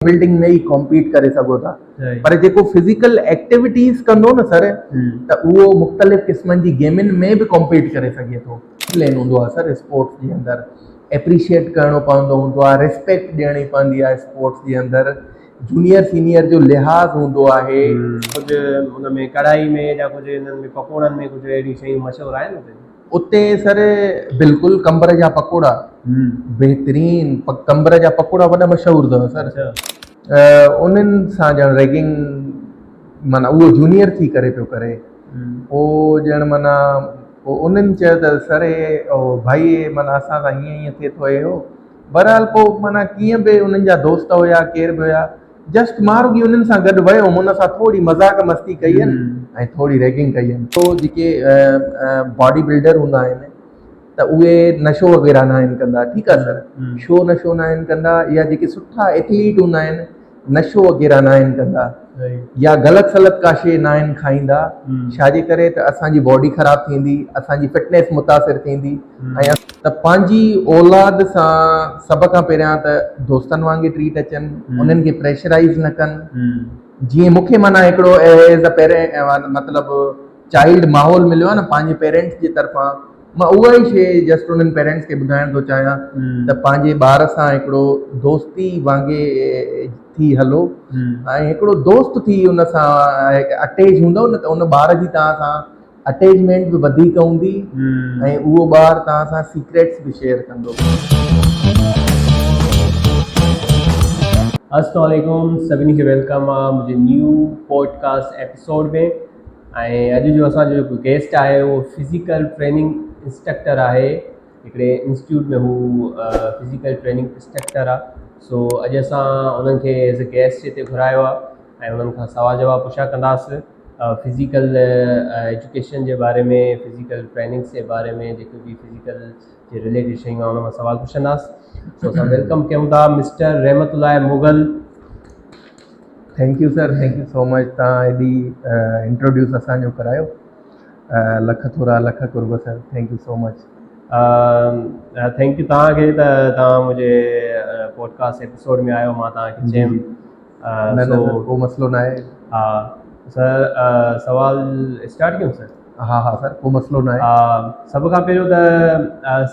Building ۾ ئي compete ڪري سگهو ٿا پر جيڪو فزيڪل ايڪٽيوٽيز ڪندو نه سر ته اهو مختلف قسمن جي گيمن ۾ به ڪمپيٽ ڪري سگهي ٿو. ڊسپلين هوندو آهي سر اسپورٽس جي اندر اپريشيئيٽ ڪرڻو پوندو هوندو آهي ريسپيڪٽ ڏيڻي پوندي آهي اسپورٽس جي اندر جونيئر سينيئر جو لحاظ هوندو آهي. ڪجهه ان ۾ ڪڙهائي ۾ يا ڪجهه انهن ۾ پڪوڙن ۾ ڪجهه اهڙيون شيون مشهور آهن اتي؟ اتي سر بلڪل قمبر جا پڪوڙا بهترين قمبر جا پڪوڙا وڏا مشهور اٿو سر انهن سان ڄڻ ريگنگ معنيٰ اهو جونيئر ٿي ڪري پيو ڪري پوء ڄڻ معنيٰ پوء انهن چيو ته سر هي ڀائي معنيٰ اسان سان هيئن هيئن ٿئي ٿو هي هو بهرحال پوء معنيٰ ڪيئن به انهن جا دوست هيا ڪير به هيا جسٽ مان رڳي انهن سان گڏ ويو هوم ان سان ٿوري مذاق مستي ڪئي هن ۽ ٿوري ريگنگ ڪئي هن. تو جيڪي باڊي بلڊر هوندا آهن ته اهي نشو وغيره ناهن ڪندا ٺيڪ آهي سر شو نشو ناهن ڪندا يا جيڪي سٺا ايٿليٽ هوندا آهن نشو وغيره ناهن ڪندا يا غلط سلط ڪا شي ناهن کائيندا ڇاجي ڪري ته اسان جي باڊي خراب ٿيندي اسان جي فٽنيس متاثر ٿيندي ۽ ته پنهنجي اولاد سان سڀ کان پهريان ته دوستن وانگي ٽريٽ اچن انهن کي پريشرائيز نه ڪن جيئن مون کي معنيٰ هڪڙو ايز ا پيرنٽ مطلب چائلڊ ماحول مليو آهي نه پنهنجي پيرنٽس جي طرفان مان اها ئي شيء جسٽ انهن پيرنٽس کي ٻڌائڻ ٿو چاهيان ته پنهنجي ٻار سان هڪڙو دوستي وانگي ٿي هلو ۽ هڪڙو دوست ٿي ان سان اٽيچ هوندو نه ته ان ٻار جي توهان سان اٽيچمينٽ به وڌيڪ هوندي ۽ اهو ٻار توهان سان سيڪريٽس به شيئر ڪندو. السلام عليڪم سڀني کي welcome آ منهنجي نيو پوڊڪاسٽ ايپيسوڊ ۾ ۽ اڄ جو اسان جو جيڪو گيسٽ آهي اهو فزيڪل ٽريننگ انسٽرڪٽر آهي هڪڙي انسٽيٽيوٽ ۾ هو فزيڪل ٽريننگ انسٽرڪٽر آ سو اڄ اسان انهن کي ايز اي گيسٽ هتي گهرايو آ ۽ انهن کان سوال جواب پڇا ڪنداسين فزيڪل ايجوڪيشن جي باري ۾ فزيڪل ٽريننگس جي باري ۾ جيڪي به فزيڪل جي رليٽيڊ شيون آهن ان مان سوال پڇنداس سو اسان welcome ڪيون ٿا mister Rehmat Ullah Mughal. Thank you sir thank you so much تان ايڏي انٽروڊيوس اسان جو ڪرايو لک ٿورا لک قرب sir thank you so much. Thank you توهان کي ته توهان منهنجي پوڊڪاسٽ ايپيسوڊ ۾ آيو مان توهان کي چيم نه نه سر ڪو مسئلو نه آهي. ها سر سوال اسٽارٽ ڪيون سر. ها ها سر ڪو مسئلو نه آهي. سڀ کان پهريون ته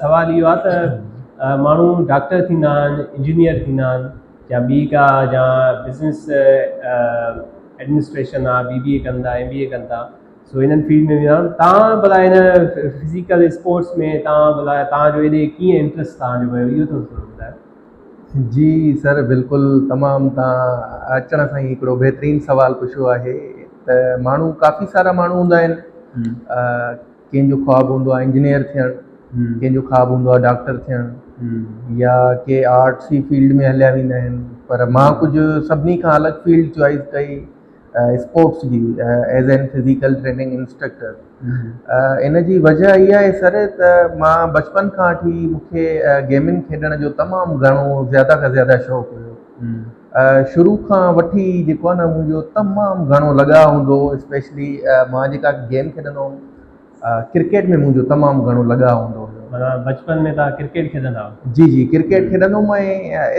سوال اهو آهي ته ماڻهو ڊاڪٽر ٿيندا آهن انجنيئر ٿيندا آهن يا ٻي ڪا يا بزنس ايڊمنسٽريشن آهي بي بي اي ڪن ٿا ايم بي اي ڪن ٿا سو انهن فيلڊ ۾ ويندا آهن تان ڀلا هن فزيڪل اسپورٽس ۾ تان ڀلا تان جو هيڏي ڪيئن انٽرسٽ تان جو ويو اهو ٿورو ٿورو ٻڌايو. جي سر بلڪل تمام تان اچڻ سان ئي هڪڙو بهترين سوال پڇيو آهي ته ماڻهو ڪافي سارا ماڻهو هوندا آهن ڪنهن جو خواب هوندو آهي انجنيئر ٿيڻ ڪنهن جو خواب هوندو آهي ڊاڪٽر ٿيڻ يا ڪي آرٽس جي فيلڊ ۾ هليا ويندا آهن پر مان ڪجهه سڀني کان الڳ فيلڊ چوائس ڪئي اسپورٽس جي as an physical training instructor ان جي وجه اها آهي سر ته مان بچپن کان وٺي مون کي گيمن کيڏڻ جو تمام گهڻو زياده کان زياده شوق هيو شروع کان وٺي جيڪو آهي نه منهنجو تمام گهڻو لڳاء هوندو هو اسپيشلي مان جيڪا گيم کيڏندو هوم ڪرڪيٽ ۾ منهنجو تمام گهڻو لڳاء هوندو هيو. معنيٰ بچپن ۾ توهان ڪرڪيٽ کيڏندا هئا؟ جي جي ڪرڪيٽ کيڏندو هوم ۽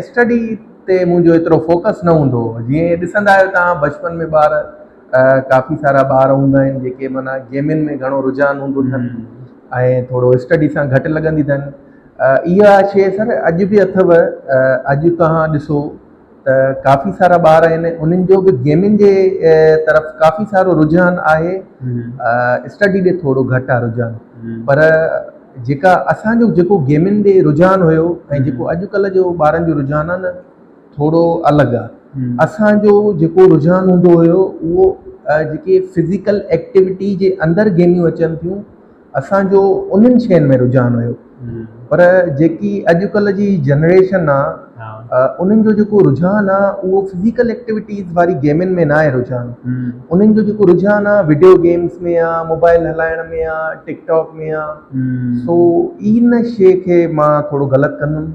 اسٽڊي تي منهنجو ايترو فوڪس نه هوندو هو. جيئن ڏسندا آهيو توهان بچپن ۾ ٻار ڪافي سارا ٻار هوندا آهن جيڪي معنيٰ گيمن ۾ گهڻو رجحان هوندو اٿن ۽ ٿورو اسٽڊي سان گهٽ لڳندي اٿن. اها شيء سر اڄ به اٿو اڄ توهان ڏسو ته ڪافي سارا ٻار آهن انهن جو به گيمن جي طرف ڪافي سارو رجحان آهي اسٽڊي ڏي ٿورو گهٽ آهي رجحان پر جيڪا اسان جو جيڪو گيمن ڏي رجحان هيو ۽ جيڪو اڄڪلهه جو ٻارن جو رجحان آهي نه ٿورو الڳ آهي اسان جو جيڪو رجحان هوندو هيو اهو جيڪي فزيڪل ايڪٽيوٽي جي اندر گيميون اچن ٿيون اسان جو انهن شين ۾ رجحان هيو پر جيڪي اڄڪلهه جي جنريشن آ انهن جو جيڪو رجحان آ اهو فزيڪل ايڪٽيوٽيز واري گيمن ۾ ناهي رجحان انهن جو جيڪو رجحان آ وڊيو گيمز ۾ آ موبائل هلائڻ ۾ آ ٽڪ ٽاڪ ۾ آ سو ان شي کي مان ٿورو غلط ڪندم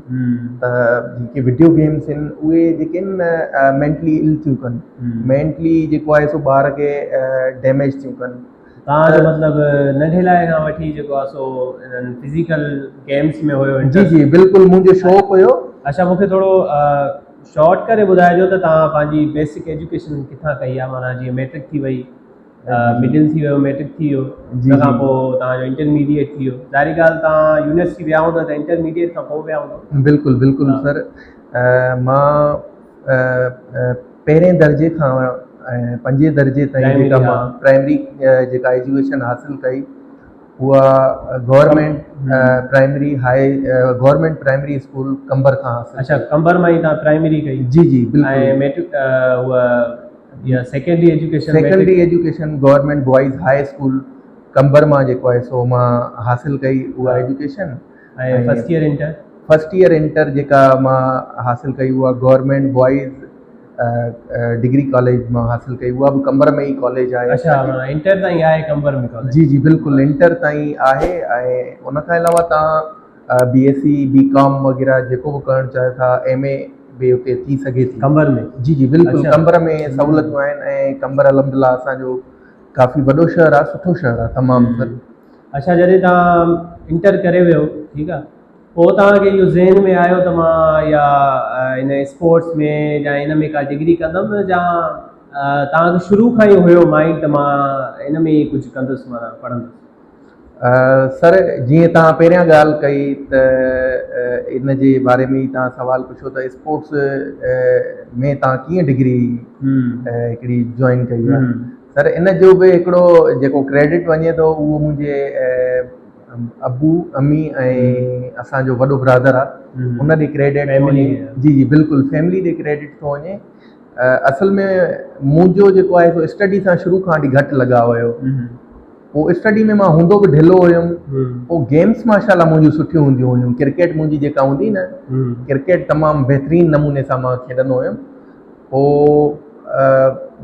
ته جيڪي وڊيو گيمز آهن اهي جيڪي آهن نه مينٽلي ال ٿيون ڪن مينٽلي جيڪو آهي سو ٻار کي ڊيميج ٿيون ڪن. توهان جو مطلب ننڍي لاء کان وٺي جيڪو آهي سو انهن فزيڪل گيمز ۾ هيو جي جي بلڪل منهنجو شوق هيو. اڇا مون کي ٿورو شارٽ ڪري ٻڌائجو ته توهان پنهنجي بيسڪ ايجوڪيشن ڪٿان ڪئي آهي معنيٰ جيئن ميٽرڪ ٿي وئي مڊل ٿي ويو ميٽرڪ ٿي ويو ان کان پوء توهان جو انٽرميڊيٽ ٿي ويو ظاهري ڳالهه توهان يونيورسٽي ويا هوندا ته انٽرميڊيٽ کان پوء ويا هوندا بلڪل بلڪل سر مان پهرين درجي کان پنجين درجي تائين جيڪا مان پرائمري جيڪا ايجوڪيشن حاصل ڪئي اها government primary high government primary school Qambar کان حاصل اچھا قمبر مان ئي تان پرائمري ڪئي جي جي بلڪل ۽ ميٽرڪ اها يا secondary education secondary education government boys high school Qambar مان جيڪو آهي سو مان حاصل ڪئي اها education ۽ first year inter first year inter جيڪا مان حاصل ڪئي اها گورنمينٽ بوائز ڊگري ڪاليج مان حاصل ڪئي اها به قمبر ۾ ئي ڪاليج آهي اچھا معنيٰ انٽر تائين آهي قمبر ۾ ڪاليج جي جي بلڪل انٽر تائين آهي ۽ ان کان علاوه تان B S C B com وغيره جيڪو به ڪرڻ چاهيو ٿا ايم اي به اتي ٿي سگهي ٿي قمبر ۾ جي جي بلڪل قمبر ۾ سهولتون آهن ۽ قمبر الحمد لله اسان جو ڪافي وڏو شهر آهي سٺو شهر آهي تمام سر اچھا جڏهن تان انٽر ڪري ويو ٺيڪ آهي پوء توهان کي اهو ذهن ۾ آيو ته مان يا ان اسپورٽس ۾ يا ان ۾ ڪا ڊگري ڪندم يا توهان کي شروع کان ئي هيو مائنڊ ته مان ان ۾ ئي ڪجهه ڪندس معنيٰ پڙهندس؟ سر جيئن توهان پهريان ڳالهه ڪئي ته ان جي باري ۾ ئي توهان سوال پڇيو ته اسپورٽس ۾ توهان ڪيئن ڊگري هڪڙي جوائن ڪئي آهي سر ان جو به هڪڙو جيڪو ڪريڊٽ وڃي ٿو اهو منهنجي ابو امي ۽ اسان جو وڏو برادر آ ان ڏي ڪريڊٽ ٿو وڃي جي جي بلڪل فيملي ڏي ڪريڊٽ ٿو وڃي اصل ۾ منهنجو جيڪو آهي سو اسٽڊي سان شروع کان وٺي گهٽ لڳاء هيو پوء اسٽڊي ۾ مان هوندو به ڍلو هيم پوء گيمس ماشاء الله منهنجون سٺيون هونديون هيون ڪرڪيٽ منهنجي جيڪا هوندي نه ڪرڪيٽ تمام بهترين نموني سان مان کيڏندو هيم پوء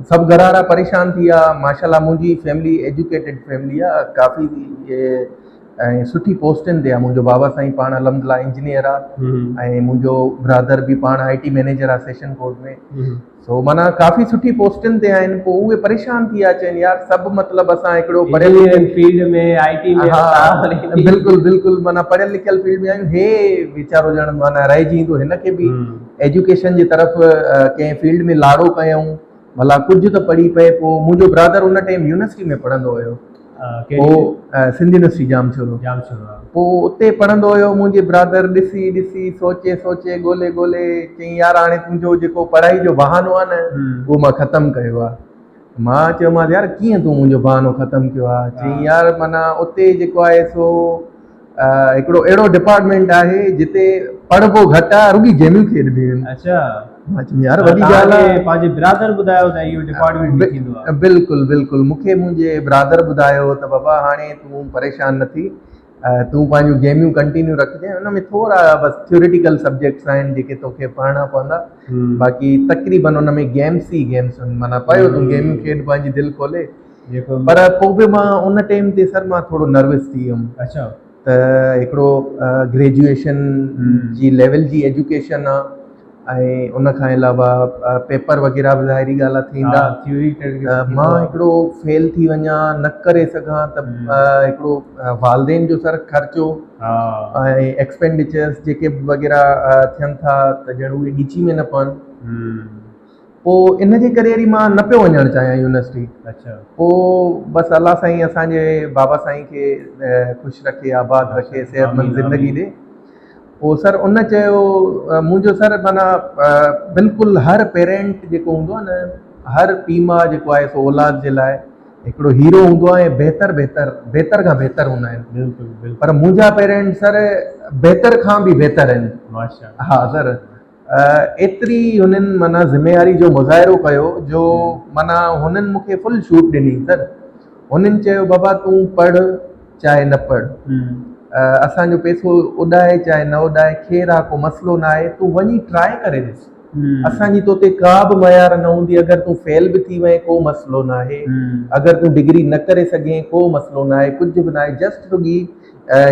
سڀ گهر وارا پريشان ٿي ويا ماشاء الله منهنجي فيملي ايجوڪيٽيڊ فيملي آ ڪافي ۽ سٺي پوسٽن تي آ منهنجو بابا سائين پاڻ الحمد لله انجنيئر آ ۽ منهنجو برادر به پاڻ آء ٽي مئنيجر آ سيشن ڪورٽ ۾ سو معنيٰ ڪافي سٺي پوسٽن تي آهن پوء اهي پريشان ٿي ويا چين يار سڀ مطلب اسان هڪڙو پڙهيل لکيل فيلڊ ۾ آء ٽي ۾ ها بلڪل بلڪل معنيٰ پڙهيل لکيل فيلڊ ۾ آهيون هي ويچارو ڄڻ معنيٰ رهجي ايندو هن کي به ايجوڪيشن جي طرف ڪنهن فيلڊ ۾ لاڙو ڪيائون ڀلا ڪجهه ته پڙهي پئي پوء منهنجو برادر ان ٽائيم يونيورسٽي ۾ پڙهندو هيو پوء سنڌ يونيورسٽي ڄامشورو پوء اتي پڙهندو هيو منهنجي برادر ڏسي ڏسي سوچي سوچي ڳولي ڳولي چيائين يار هاڻي تنهنجو جيڪو پڙهائي جو بهانو آهي نه اهو مان ختم ڪيو آهي مان چيومانس يار ڪيئن تون منهنجو بهانو ختم ڪيو آهي چيائين يار معنيٰ اتي جيڪو آهي سو هڪڙو اهڙو ڊپارٽمينٽ آهي جتي پڙهبو گهٽ آهي رڳي گيميون کيڏبيون آهن. اچا مان چيم يار وڏي ڳالهه آهي. پنهنجي برادر ٻڌايو ته اهو ڊپارٽمينٽ به ٿيندو آهي. بلڪل بلڪل مون کي منهنجي برادر ٻڌايو ته بابا هاڻي تون پريشان نه ٿي تون پنهنجون گيميون ڪنٽينيو رکجانء ان ۾ ٿورا بس ٿيوريٽيڪل سبجيڪٽس آهن جيڪي توکي پڙهڻا پوندا باقي تقريبن ان ۾ گيمس ئي گيمس آهن معنيٰ پيو تون گيميون کيڏ پنهنجي دل کولي پر پوء به مان ان ٽائيم تي سر مان ٿورو نروس ٿي ويم اچھا ته هڪڙو گريجوئيشن جي ليول جي ايجوڪيشن آ ۽ ان کان علاوه پيپر وغيره به ظاهري ڳالهه آ ٿيندا ته مان هڪڙو فيل ٿي وڃان نه ڪري سگهان ته هڪڙو والدين جو سر خرچو ۽ ايڪسپينڊيچرس جيڪي به وغيره ٿين ٿا ته ڄڻ اهي ڳچي ۾ نه پون پوء ان جي ڪري وري مان نه پيو وڃڻ چاهيان يونيورسٽي پوء بس الله سائين اسان جي بابا سائين کي خوش رکي آباد رکي صحت مند زندگي ڏي پوء سر ان چيو منهنجو سر معنيٰ بلڪل هر پيرنٽ جيڪو هوندو آهي نه هر پيء ماء جيڪو آهي سو اولاد جي لاء هڪڙو هيرو هوندو آهي ۽ بهتر بهتر بهتر کان بهتر هوندا آهن بلڪل پر منهنجا پيرنٽ سر بهتر کان به بهتر آهن ها سر ايتري هنن معنيٰ ذميواري جو مظاهرو ڪيو جو معنيٰ هنن مون کي فل ڇوٽ ڏني سر هنن چيو بابا تون پڙهه چاهي نه پڙهه اسان جو پيسو اڏائي چاهي نه اڏائي خير آ ڪو مسئلو نه آهي تون وڃي ٽرائي ڪري ڏس اسان جي تو تي ڪا به ميار نه هوندي اگر تون فيل به ٿي وئين ڪو مسئلو نه آهي اگر تون ڊگري نه ڪري سگهين ڪو مسئلو نه آهي ڪجهه به نه آهي جسٽ رڳي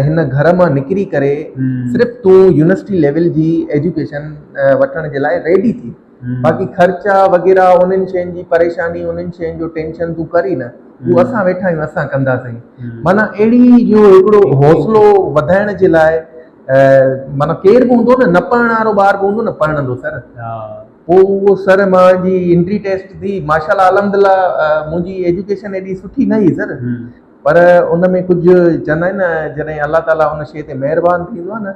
هن گهر مان نڪري ڪري صرف تون يونيورسٽي ليول جي ايجوڪيشن وٺڻ جي لاء ريڊي ٿي باقي خرچا وغيره انهن شين جي پريشاني انهن شين جو ٽينشن تون ڪر ئي نه هو اسان ويٺا آهيون اسان ڪنداسين معنيٰ اهڙي جو هڪڙو حوصلو وڌائڻ جي لاء معنيٰ ڪير به هوندو نه نه پڙهڻ وارو ٻار به هوندو نه پڙهندو سر. پوء اهو سر منهنجي انٽري ٽيسٽ ٿي ماشاء الله الحمد لله منهنجي ايجوڪيشن ايڏي سٺي نه هئي سر پر ان ۾ ڪجهه چوندا آهن نه جڏهن الله تعاليٰ ان شيء تي مهربان ٿيندو آهي نه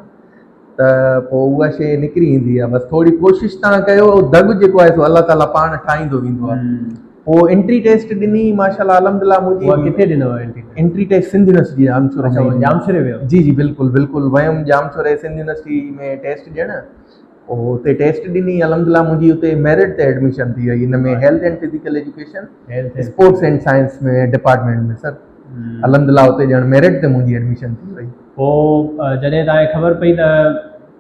ته پوء اها شيء نڪري ايندي آهي بس ٿوري ڪوشش تان ڪيو دڳ جيڪو آهي سو الله تعاليٰ پاڻ ٺاهيندو ويندو آهي پوء انٽري ٽيسٽ ڏني ماشاء الله الحمد لله منهنجي ڪٿي ڏنو entry test? Entry test Sindh university Jamshoro ۾ ڄامشوري ويو جي جي بلڪل بلڪل ويم ڄامشوري سنڌ يونيورسٽي ۾ ٽيسٽ ڏيڻ پوء اتي ٽيسٽ ڏني الحمد لله منهنجي اتي ميرٽ تي ايڊميشن ٿي وئي ان ۾ health and physical education sports and science ۾ department ۾ sir الحمد لله اتي ڄڻ ميرٽ تي منهنجي ايڊميشن ٿي وئي. پوء جڏهن توهان کي خبر پئي ته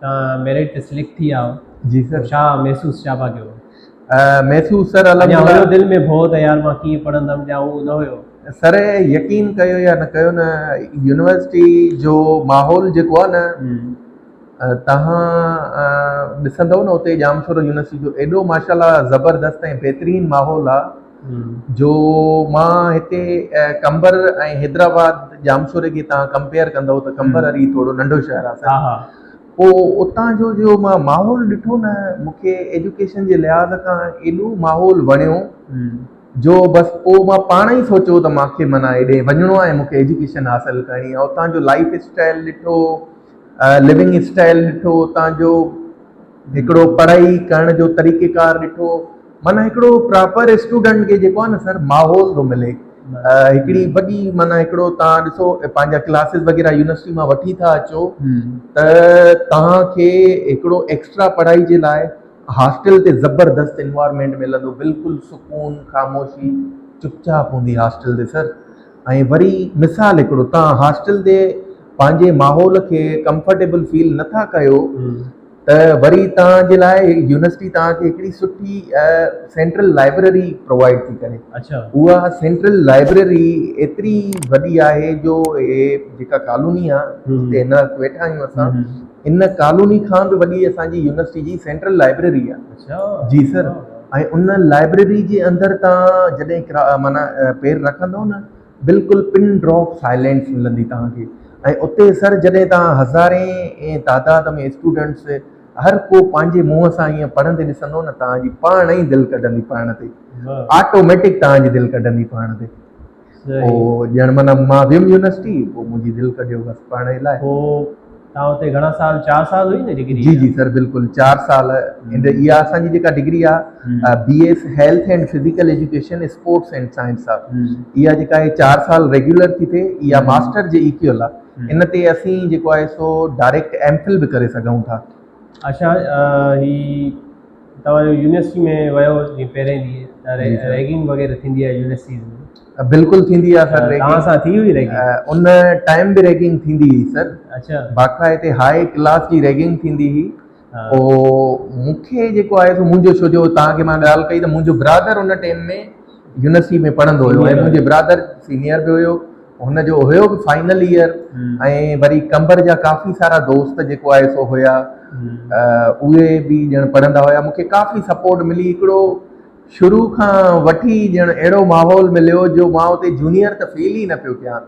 توهان ميرٽ تي سليڪٽ ٿي ويا آهيو جي سر ڇا محسوس ڇا پيا ڪيو؟ محسوس سر الحمد لله هيو دل ۾ ڀؤ ته يار مان ڪيئن پڙهندم يا اهو نه هيو؟ سر يقين ڪيو يا نه ڪيو نه يونيورسٽي جو ماحول جيڪو آهي نه توهان ڏسندؤ نه اتي ڄامشورو يونيورسٽي جو ايڏو ماشاء الله زبردست ۽ بهترين ماحول آ جو مان هتي قمبر ۽ حيدرآباد ڄامشوري کي توهان ڪمپيئر ڪندؤ ته قمبر وري ٿورو ننڍو شهر آ سر پوء اتان جو جو مان ماحول ڏٺو نه مونکي ايجوڪيشن جي لحاظ کان ايڏو ماحول وڻيو جو بس پوء مان پاڻ ئي سوچيو ته مانکي معنيٰ هيڏي وڃڻو آهي مونکي ايجوڪيشن حاصل ڪرڻي آهي اتان جو لائف اسٽائل ڏٺو لونگ اسٽائل ڏٺو اتان جو هڪڙو پڙهائي ڪرڻ جو طريقيڪار ڏٺو معنيٰ هڪڙو پراپر اسٽوڊنٽ کي جيڪو آهي نه سر ماحول ٿو ملي هڪڙي وڏي معنيٰ هڪڙو تان ڏسو پنهنجا ڪلاسز وغيره يونيورسٽي مان وٺي ٿا اچو ته توهان کي هڪڙو ايڪسٽرا پڙهائي جي لاء هاسٽل تي زبردست انوائرمينٽ ملندو بلڪل سڪون خاموشي چپ چاپ هوندي هاسٽل تي سر ۽ وري مثال هڪڙو توهان هاسٽل تي پنهنجي ماحول کي ڪمفرٽيبل فيل نه ٿا ڪيو ته وري توهان جي لاء يونيورسٽي توهان کي هڪڙي سٺي سينٽرل لائبريري پرووائيڊ ٿي ڪري اها سينٽرل لائبريري ايتري وڏي آهي جو هي جيڪا ڪالوني آهي جتي هن وقت ويٺا آهيون اسان ان ڪالوني کان به وڏي اسان جي يونيورسٽي جي سينٽرل لائبريري آهي جي سر ۽ ان لائبريري جي اندر توهان جڏهن معنيٰ پير رکندو نه بلڪل پن ڊراپ سائلينس ملندي توهان کي ۽ اتي سر جڏهن توهان هزارين تعداد ۾ اسٽوڊنٽس هر ڪو پنهنجي منهن سان ائين پڙهندي ڏسندو نه توهان جي پاڻ ئي دل ڪڍندي پڙهڻ تي آٽوميٽڪ توهان جي دل ڪڍندي پڙهڻ تي پوء ڄڻ معنيٰ مان ويم يونيورسٽي پوء منهنجي دل ڪڍيو بس پڙهڻ جي لاء. پوء توهان اتي گهڻا سال چار سال هئي نه ڊگري؟ جي جي سر بلڪل چار سال اها اسان جي جيڪا ڊگري آ B S health and physical education sports and science آ اها جيڪا آهي چار سال ريگيولر ٿي ٿئي اها ماسٽر جي ايڪيول آ ان تي اسين جيڪو آهي سو ڊائريڪٽ ايم فل به ڪري سگهون ٿا. اڇا هي توهان جو يونيورسٽي ۾ ويو جيئن پهرين ڏينهن ته ريگنگ وغيره ٿيندي آهي يونيورسٽيز ۾ بلڪل ٿيندي آهي سر ريگنگ توهان سان ٿي هئي ريگنگ ان ٽائيم به ريگنگ ٿيندي هئي سر اڇا باقاعده هاء ڪلاس جي ريگنگ ٿيندي هئي پوء مون کي جيڪو آهي سو منهنجو ڇو جو توهان کي مان ڳالهه ڪئي ته منهنجو برادر ان ٽائيم ۾ يونيورسٽي ۾ پڙهندو هيو ۽ منهنجي برادر سينيئر به هيو هن جو هيو به فائنل ايئر ۽ وري قمبر جا ڪافي سارا دوست جيڪو آهي سو هيا اهي به ڄڻ پڙهندا هيا مونکي ڪافي سپورٽ ملي هڪڙو شروع کان وٺي ڄڻ اهڙو ماحول مليو جو مان اتي جونيئر ته فيل ئي نه پيو ڪيان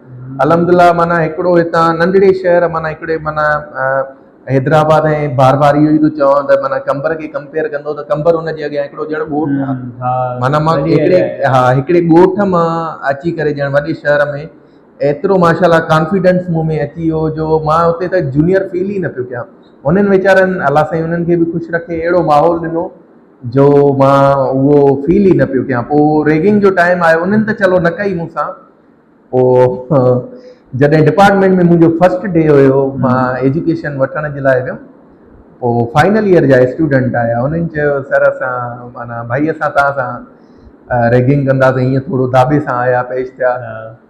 الحمد لله معنيٰ هڪڙو هتان ننڍڙي شهر معنيٰ هڪڙي معنيٰ حيدرآباد ۽ بار بار اهو ئي ٿو چوان ته معنيٰ قمبر کي ڪمپيئر ڪندو ته قمبر ان جي اڳيان هڪڙو ڄڻ ڳوٺ آهي معنيٰ مان هڪڙي ها هڪڙي ڳوٺ مان اچي ڪري ڄڻ وڏي شهر ۾ ايترو ماشاء الله ڪانفيڊنس مون ۾ اچي ويو جو مان اتي ته جونيئر فيل ئي نه پيو ڪيان انهن ويچارن الله سائين انهن کي به خوش رکي اهڙو ماحول ڏنو جو مان اهو فيل ئي نه پيو ڪيان پوء ريگنگ جو ٽائيم آيو انهن ته چلو نه ڪئي مون سان پوء جڏهن ڊپارٽمينٽ ۾ منهنجو فرسٽ ڊي هيو مان ايجوڪيشن وٺڻ جي لاء ويم پوء فائنل ايئر جا اسٽوڊنٽ آيا انهن چيو سر اسان معنيٰ ڀائي اسان توهان سان ريگنگ ڪنداسين ائين ٿورو داٻي سان آيا پيش ٿيا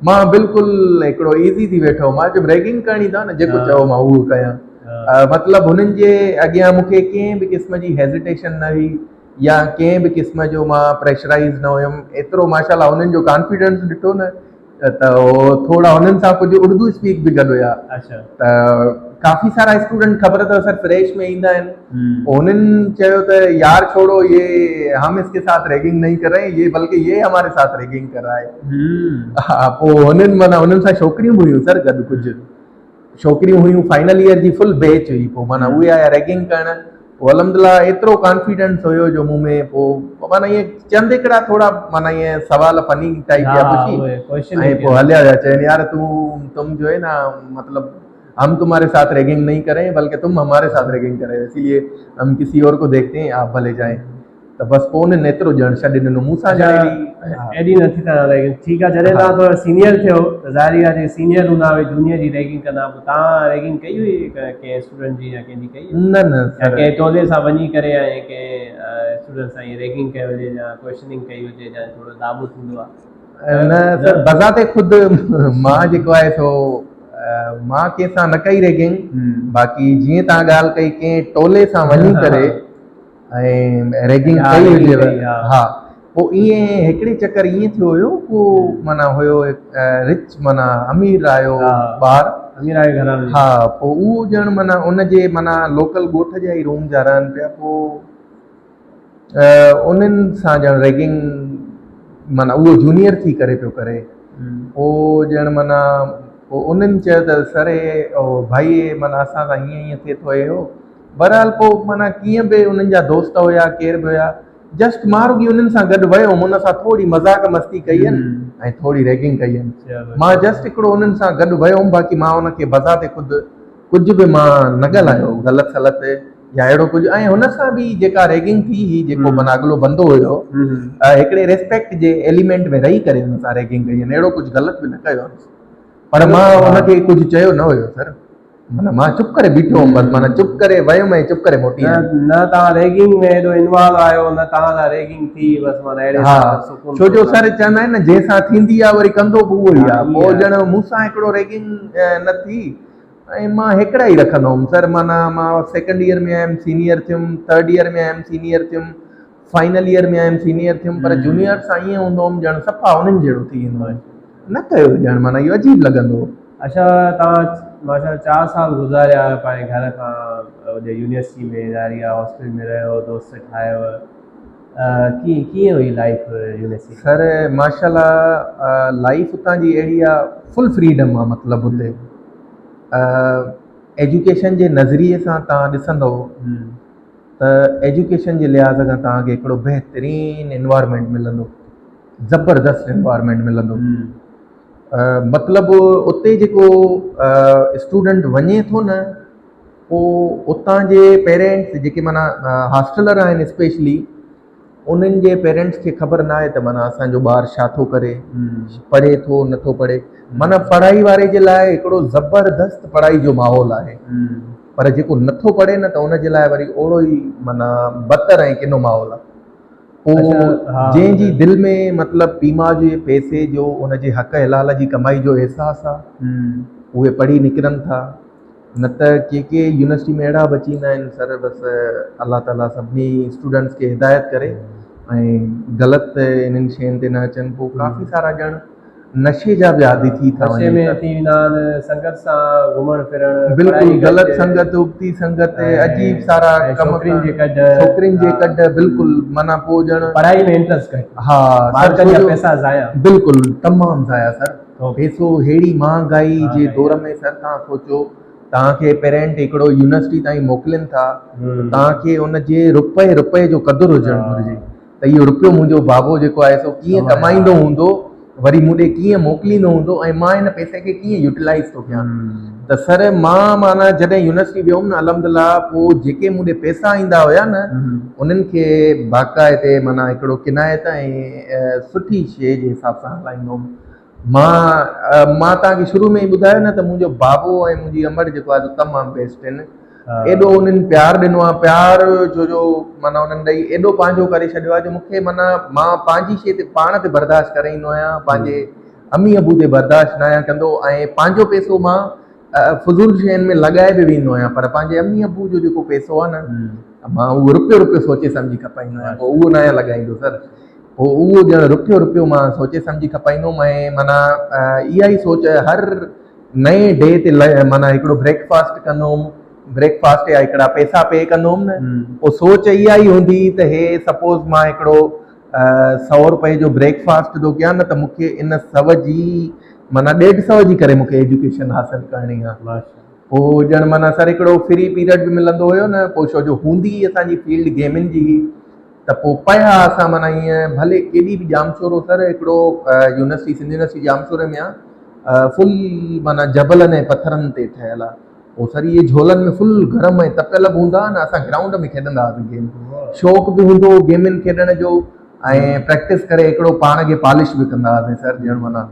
مان بلڪل هڪڙو ايزي ٿي ويٺو مان چيم ريگنگ ڪرڻي اٿو نه جيڪو چئو مان اهو ڪيان مطلب هنن جي اڳيان مون کي ڪنهن به قسم جي هيزيٽيشن نه هئي يا ڪنهن به قسم جو مان پريشرائيز نه هيم ايترو ماشاء الله انهن جو ڪانفيڊنس ڏٺو نه ته ٿورا انهن سان ڪجهه اردو اسپيڪ به گڏ هيا ته ڪافي سارا اسٽوڊنٽ خبر اٿو سر فريش ۾ ايندا آهن انهن چيو ته يار ڇوڙو يي هم اس ڪي ساٿ ريگنگ نہیں ڪر رهي يي بلڪه يي هماري ساٿ ريگنگ ڪر رها هي پوء انهن معنيٰ انهن سان ڇوڪريون به هيون سر گڏ ڪجهه. ڇوڪريون هيون فائنل ايئر جي فل بيچ هئي پوء معنيٰ اهي آيا ريگنگ ڪرڻ پوء الحمدلله ايترو ڪانفيڊنس هيو جو مون ۾ پوء معنيٰ ائين چند هڪڙا ٿورا معنيٰ ائين سوال فني ٽائپ جا پڇي ۽ پوء هليا ويا چين يار تون تم جو هي نا مطلب هم تمهاري ساٿ ريگنگ نہیں ڪرين بلڪه تم هماري ساٿ ريگنگ ڪري اسی لئي هم ڪسي اور کو ديکتي هين آپ ڀلي جائين ته بس پوء انهن ايترو ڄڻ ڇڏي ڏنو مون سان ڄڻ ايڏي ايڏي نه ٿي تان ريگنگ ٺيڪ آ جڏهن تان ٿورا سينيئر ٿيو ته ظاهري آ جيڪي سينيئر هوندا اهي جونيئر جي ريگنگ ڪندا پوء تان ريگنگ ڪئي هئي ڪنهن اسٽوڊنٽ جي يا ڪنهن جي ڪئي نه نه يا ڪنهن ٽولي سان وڃي ڪري ۽ ڪنهن اسٽوڊنٽ سان ائين ريگنگ ڪئي هجي يا ڪوئسچننگ ڪئي هجي يا ٿورو داٻو ٿيندو آ نه سر بذات خود مان جيڪو آهي سو مان ڪنهن سان نه ڪئي ريگنگ باقي جيئن تان ڳالهه ڪئي ڪنهن ٽولي سان وڃي ڪري ۽ ريگنگ ڪئي هجي ها پوء ائين هڪڙي چڪر ائين ٿيو هيو ڪو معنيٰ هيو رچ معنيٰ امير آيو ٻار امير آيو گهراڻي ها پوء اهو ڄڻ معنيٰ ان جي معنيٰ لوڪل ڳوٺ جا ئي روم جا رهن پيا پوء انهن سان ڄڻ ريگنگ معنيٰ اهو جونيئر ٿي ڪري پيو ڪري پوء ڄڻ معنيٰ پوء انهن چيو ته سر هي ڀائي معنيٰ اسان سان هيئن هيئن ٿئي ٿو هي هو بهرحال پوء معنيٰ ڪيئن به انهن جا دوست هيا ڪير به هيا جسٽ مان رڳي انهن سان گڏ ويو هوم ان سان ٿوري مذاق مستي ڪئي هن ۽ ٿوري ريگنگ ڪئي هن مان جسٽ هڪڙو انهن سان گڏ ويو هوم باقي مان ان کي بذات خود ڪجهه به مان نه ڳالهايو غلط سلط يا اهڙو ڪجهه ۽ هن سان به جيڪا ريگنگ ٿي هئي جيڪو معنيٰ اڳلو بندو هيو هڪڙي ريسپيڪٽ جي ايليمينٽ ۾ رهي ڪري هن سان ريگنگ ڪئي هن اهڙو ڪجهه غلط به نه ڪيو پر مان ان کي ڪجهه چيو نه هيو سر معنيٰ مان چپ ڪري بيٺو هوم بس معنيٰ چپ ڪري ويم ۽ چپ ڪري موٽي آيم. نه توهان ريگنگ ۾ ايڏو انوالو آهيو نه توهان سان ريگنگ ٿي بس معنيٰ اهڙي ها سڪون ڇو جو سر چوندا آهن نه جنهن سان ٿيندي آهي وري ڪندو به اهو ئي آهي پوء ڄڻ مون سان هڪڙو ريگنگ نه ٿي ۽ مان هيڪڙا ئي رکندو هوم سر معنيٰ مان سيڪنڊ ايئر ۾ آيم سينيئر ٿيم ٿرڊ ايئر ۾ آيم سينيئر ٿيم فائنل ايئر ۾ آيم سينيئر ٿيم پر جونيئر سان ائين هوندو هوم ڄڻ صفا انهن جهڙو ٿي ويندو هيم نه ڪيو ڄڻ معنيٰ اهو عجيب لڳندو هو. اڇا توهان ماشاءالله چار سال گذاريا پنهنجي گهر کان هوڏي يونيورسٽي ۾ ظاهري آ هاسٽل ۾ رهيو دوست ٺاهيو ڪيئن ڪيئن هئي لائيف يونيورسٽي. سر ماشاءالله لائيف اتان جي اهڙي آ فل فريڊم آ مطلب اتي ايجوڪيشن جي نظريي سان توهان ڏسندو ته ايجوڪيشن جي لحاظ کان توهان کي هڪڙو بهترين انوائرمينٽ ملندو زبردست انوائرمينٽ ملندو مطلب اتي جيڪو اسٽوڊنٽ وڃي ٿو نه پوء اتان جي پيرنٽس جيڪي معنيٰ هاسٽلر آهن اسپيشلي انهن جي پيرنٽس کي خبر نه آهي ته معنيٰ اسان جو ٻار ڇا ٿو ڪري پڙهي ٿو نٿو پڙهي معنيٰ پڙهائي واري جي لاء هڪڙو زبردست پڙهائي جو ماحول آهي پر جيڪو نٿو پڙهي نه ته ان جي لاء وري اوڙو ئي معنيٰ بدتر ۽ ڪنو ماحول آهي پوء جنهن جي دل ۾ مطلب پيء ماء جي پئسي جو ان جي حق حلال جي ڪمائي جو احساس آهي اهي پڙهي نڪرن ٿا نه ته ڪي ڪي يونيورسٽي ۾ اهڙا به اچي ويندا آهن سر بس الله تعالي سڀني اسٽوڊنٽس کي هدايت ڪري ۽ غلط انهن شين تي نه اچن پوء ڪافي سارا ڄڻ نشي جا به عادي ٿي ٿا نشي ۾ ٿي ويندا آهن سنگت سان گهمڻ ڦرڻ بلڪل غلط سنگت ابتي سنگت عجيب سارا ڪم ڇوڪرين جي ڪڍ ڇوڪرين جي ڪڍ بلڪل معنيٰ پوء ڄڻ پڙهائي ۾ انٽرسٽ گهٽ ها مارڪن جا پئسا ضايع بلڪل تمام ضايع سر پيسو ههڙي مهانگائي جي دور ۾ سر توهان سوچو توهان کي پيرنٽ هڪڙو يونيورسٽي تائين موڪلين ٿا توهان کي ان جي روپئي روپئي جو قدر هجڻ گهرجي ته اهو روپيو منهنجو بابو جيڪو آهي سو ڪيئن ڪمائيندو هوندو وري مون ڏي ڪيئن موڪليندو هوندو ۽ مان ان پئسي کي ڪيئن يوٽيلائز ٿو ڪيان ته سر مان معنيٰ جڏهن يونيورسٽي ويو هوم نه الحمد لله پوء جيڪي مون ڏي پئسا ايندا هيا نه انهن کي باقاعدي معنيٰ هڪڙو ڪنايت ۽ سٺي شيء جي حساب سان هلائيندو هوم مان مان توهان کي شروع ۾ ئي ٻڌايو نه ته منهنجو بابو ۽ منهنجي امڙ جيڪو آهي سو تمام بيسٽ آهن ايڏو انهن پيار ڏنو آهي پيار جو جو معنيٰ انهن ڏئي ايڏو پنهنجو ڪري ڇڏيو آهي جو مون کي معنيٰ مان پنهنجي شيء تي پاڻ تي برداشت ڪري ايندو آهيان پنهنجي امي ابو تي برداشت نه آهيان ڪندو ۽ پنهنجو پئسو مان فضول شين ۾ لڳائي به ويندو آهيان پر پنهنجي امي ابو جو جيڪو پئسو آهي نه مان اهو رپيو رپيو سوچي سمجهي کپائيندو آهيان پوء اهو نه آهيان لڳائيندو سر پوء اهو ڄڻ رپيو رپيو مان سوچي سمجهي کپائيندو هوم ۽ معنيٰ اها ئي سوچ هر نئين ڊي تي معنيٰ هڪڙو بريڪ فاسٽ ڪندو هوم بريڪ فاسٽ يا هڪڙا پئسا پي ڪندو هوم نه پوء سوچ اها ئي هوندي هئي ته هي سپوز مان هڪڙو سو روپئي جو بريڪ فاسٽ ٿو ڪيان نه ته مون کي ان سو جي معنيٰ ڏيڍ سو جي ڪري مون کي ايجوڪيشن حاصل ڪرڻي آهي. پوء ڄڻ معنيٰ سر هڪڙو فري پيريڊ به ملندو هيو نه پوء ڇو جو هوندي ئي اسان جي فيلڊ گيمن جي هئي ته پوء پيا اسان معنيٰ ائين ڀلي ڪيڏي به ڄامشورو سر هڪڙو يونيورسٽي سنڌ يونيورسٽي ڄامشوري ۾ آ فل معنيٰ جبلن ۽ پٿرن تي ٺهيل آ پوء سر اهي جهولن ۾ فل گرم ۽ تپيل به هوندا نه اسان گرائونڊ ۾ کيڏندا هئاسين گيم شوق به هوندو هو گيمن کيڏڻ جو ۽ پريڪٽس ڪري هڪڙو پاڻ کي پالش به ڪندا هئاسين سر ڄڻ معنيٰ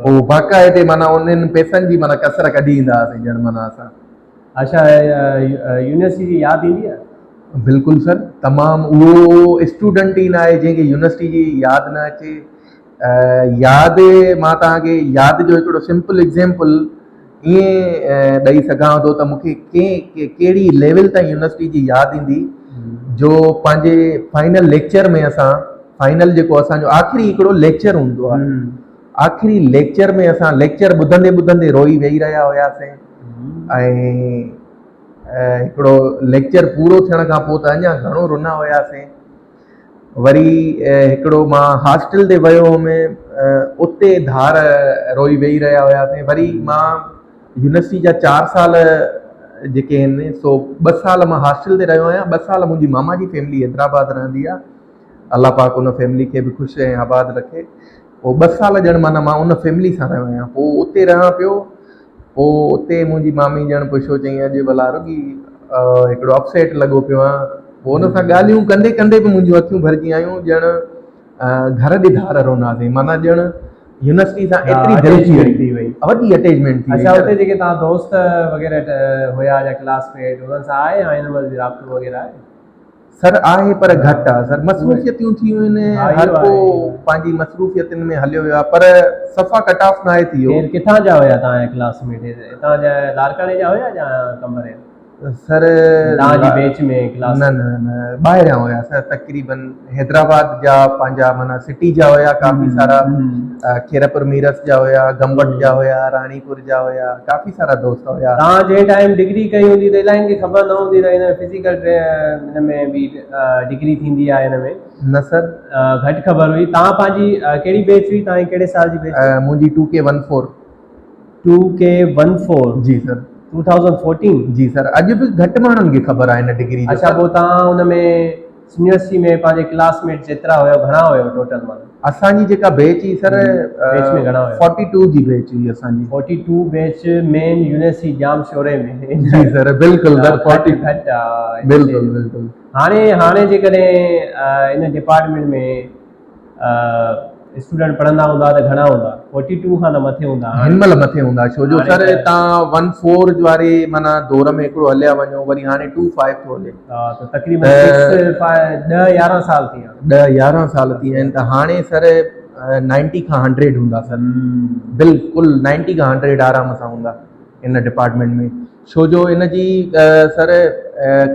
پوء باقاعدي معنيٰ انهن پئسن جي معنيٰ ڪسر ڪڍي ايندا هئاسين ڄڻ معنيٰ اسان. اڇا يونيورسٽي جي ياد ايندي آهي؟ بلڪل سر تمام اهو اسٽوڊنٽ ئي ناهي جنهن کي يونيورسٽي جي ياد نه اچي ياد مان توهان کي ياد جو هڪڙو سمپل ايگزيمپل ائين ڏئي سگهان ٿو ته مون کي ڪنهن ڪهڙي ليول تائين يونيورسٽي جي ياد ايندي جو پنهنجي فائنل ليڪچر ۾ اسان فائنل جيڪو اسان جو آخري هڪڙو ليڪچر هوندو آهي آخري ليڪچر ۾ اسان ليڪچر ٻڌندي ٻڌندي روئي ويهي رهيا هياسين ۽ هڪڙو ليڪچر پورو ٿيڻ کان پوء ته اڃا گهڻو رنا هياسين وري هڪڙو مان هاسٽل تي ويو هوم اتي ڌار روئي ويهي رهيا هياسين وري مان يونيورسٽي جا چار سال جيڪي آهن سو ٻه سال مان هاسٽل تي رهيو آهيان ٻه سال منهنجي ماما جي فيملي حيدرآباد رهندي آهي الله پاڪ ان فيملي کي به خوش ۽ آباد رکي پوء ٻه سال ڄڻ معنيٰ مان ان فيملي سان رهيو آهيان پوء اتي رهان پيو پوء اتي منهنجي مامي ڄڻ پڇيو چئين اڄ ڀلا رڳي هڪڙو اپسيٽ لڳو پيو آهان پوء ان سان ڳالهيون ڪندي ڪندي به منهنجون اکيون ڀرجي آيون ڄڻ گهر ڏي ڌار روناسين معنيٰ ڄڻ يونيورسٽي سان ايتري دل ٿي وئي وڏي اٽيچمينٽ ٿي وئي. اڇا اتي جيڪي توهان دوست وغيره هيا يا ڪلاس ميٽ انهن سان آهي يا هن مهل به رابطو وغيره آهي؟ سر آهي پر گهٽ آ سر مصروفيتيون ٿي ويون آهن هر ڪو پنهنجي مصروفيتن ۾ هليو ويو آ پر صفا ڪٽ آف ناهي ٿي ويو. ڪير ڪٿان جا هيا توهان جا ڪلاس ميٽ هتان جا لاڙڪاڻي جا هيا يا قمبر جا؟ سر توهان جي بيچ ۾ ڪلاس نه نه نه ٻاهريان هيا سر تقريبن حيدرآباد جا پنهنجا معنيٰ سٽي جا هيا ڪافي سارا خيرپور ميرس جا هيا گمبٽ جا هيا راڻيپور جا هيا ڪافي سارا دوست هيا. توهان جنهن ٽائيم ڊگري ڪئي هوندي ته الاهين کي خبر نه هوندي ته هن فزيڪل هن ۾ به ڊگري ٿيندي آهي هن ۾. نه سر. گهٽ خبر هئي. توهان پنهنجي ڪهڙي بيچ هئي توهان جي ڪهڙي سال جي بيچ هئي؟ منهنجي two K one four. Two K one four. جي سر. 2014. جي سر اڄ به گهٽ ماڻهن کي خبر آهي هن ڊگري جو. اڇا پوء توهان ان ۾ يونيورسٽي ۾ پنهنجي ڪلاس ميٽ جيترا هيو گهڻا هيو ٽوٽل معنيٰ؟ اسان جي جيڪا بيچ هئي سر بيچ ۾ گهڻا هيا؟ فورٽي ٽو جي بيچ هئي اسان جي. Forty two batch main university ڄامشوري ۾. جي سر بلڪل سر فورٽي گهٽ آ. بلڪل بلڪل. هاڻي هاڻي جيڪڏهن ان ڊپارٽمينٽ ۾ اسٽوڊنٽ پڙهندا هوندا ته گهڻا هوندا؟ فورٽي ٽو کان ته مٿي هوندا. هن مهل مٿي هوندا ڇو جو سر تان ون فور واري معنيٰ دور ۾ هڪڙو هليا وڃو وري هاڻي ٽو فائيو ٿو هلي. ها ته تقريبن سڪس فائيو ڏهه يارهن سال ٿي ويا. ڏهه يارهن سال ٿي ويا آهن ته هاڻي سر نائنٽي کان هنڊريڊ هوندا سر بلڪل نائنٽي کان هنڊريڊ آرام سان هوندا ان ڊپارٽمينٽ ۾ ڇو جو ان جي سر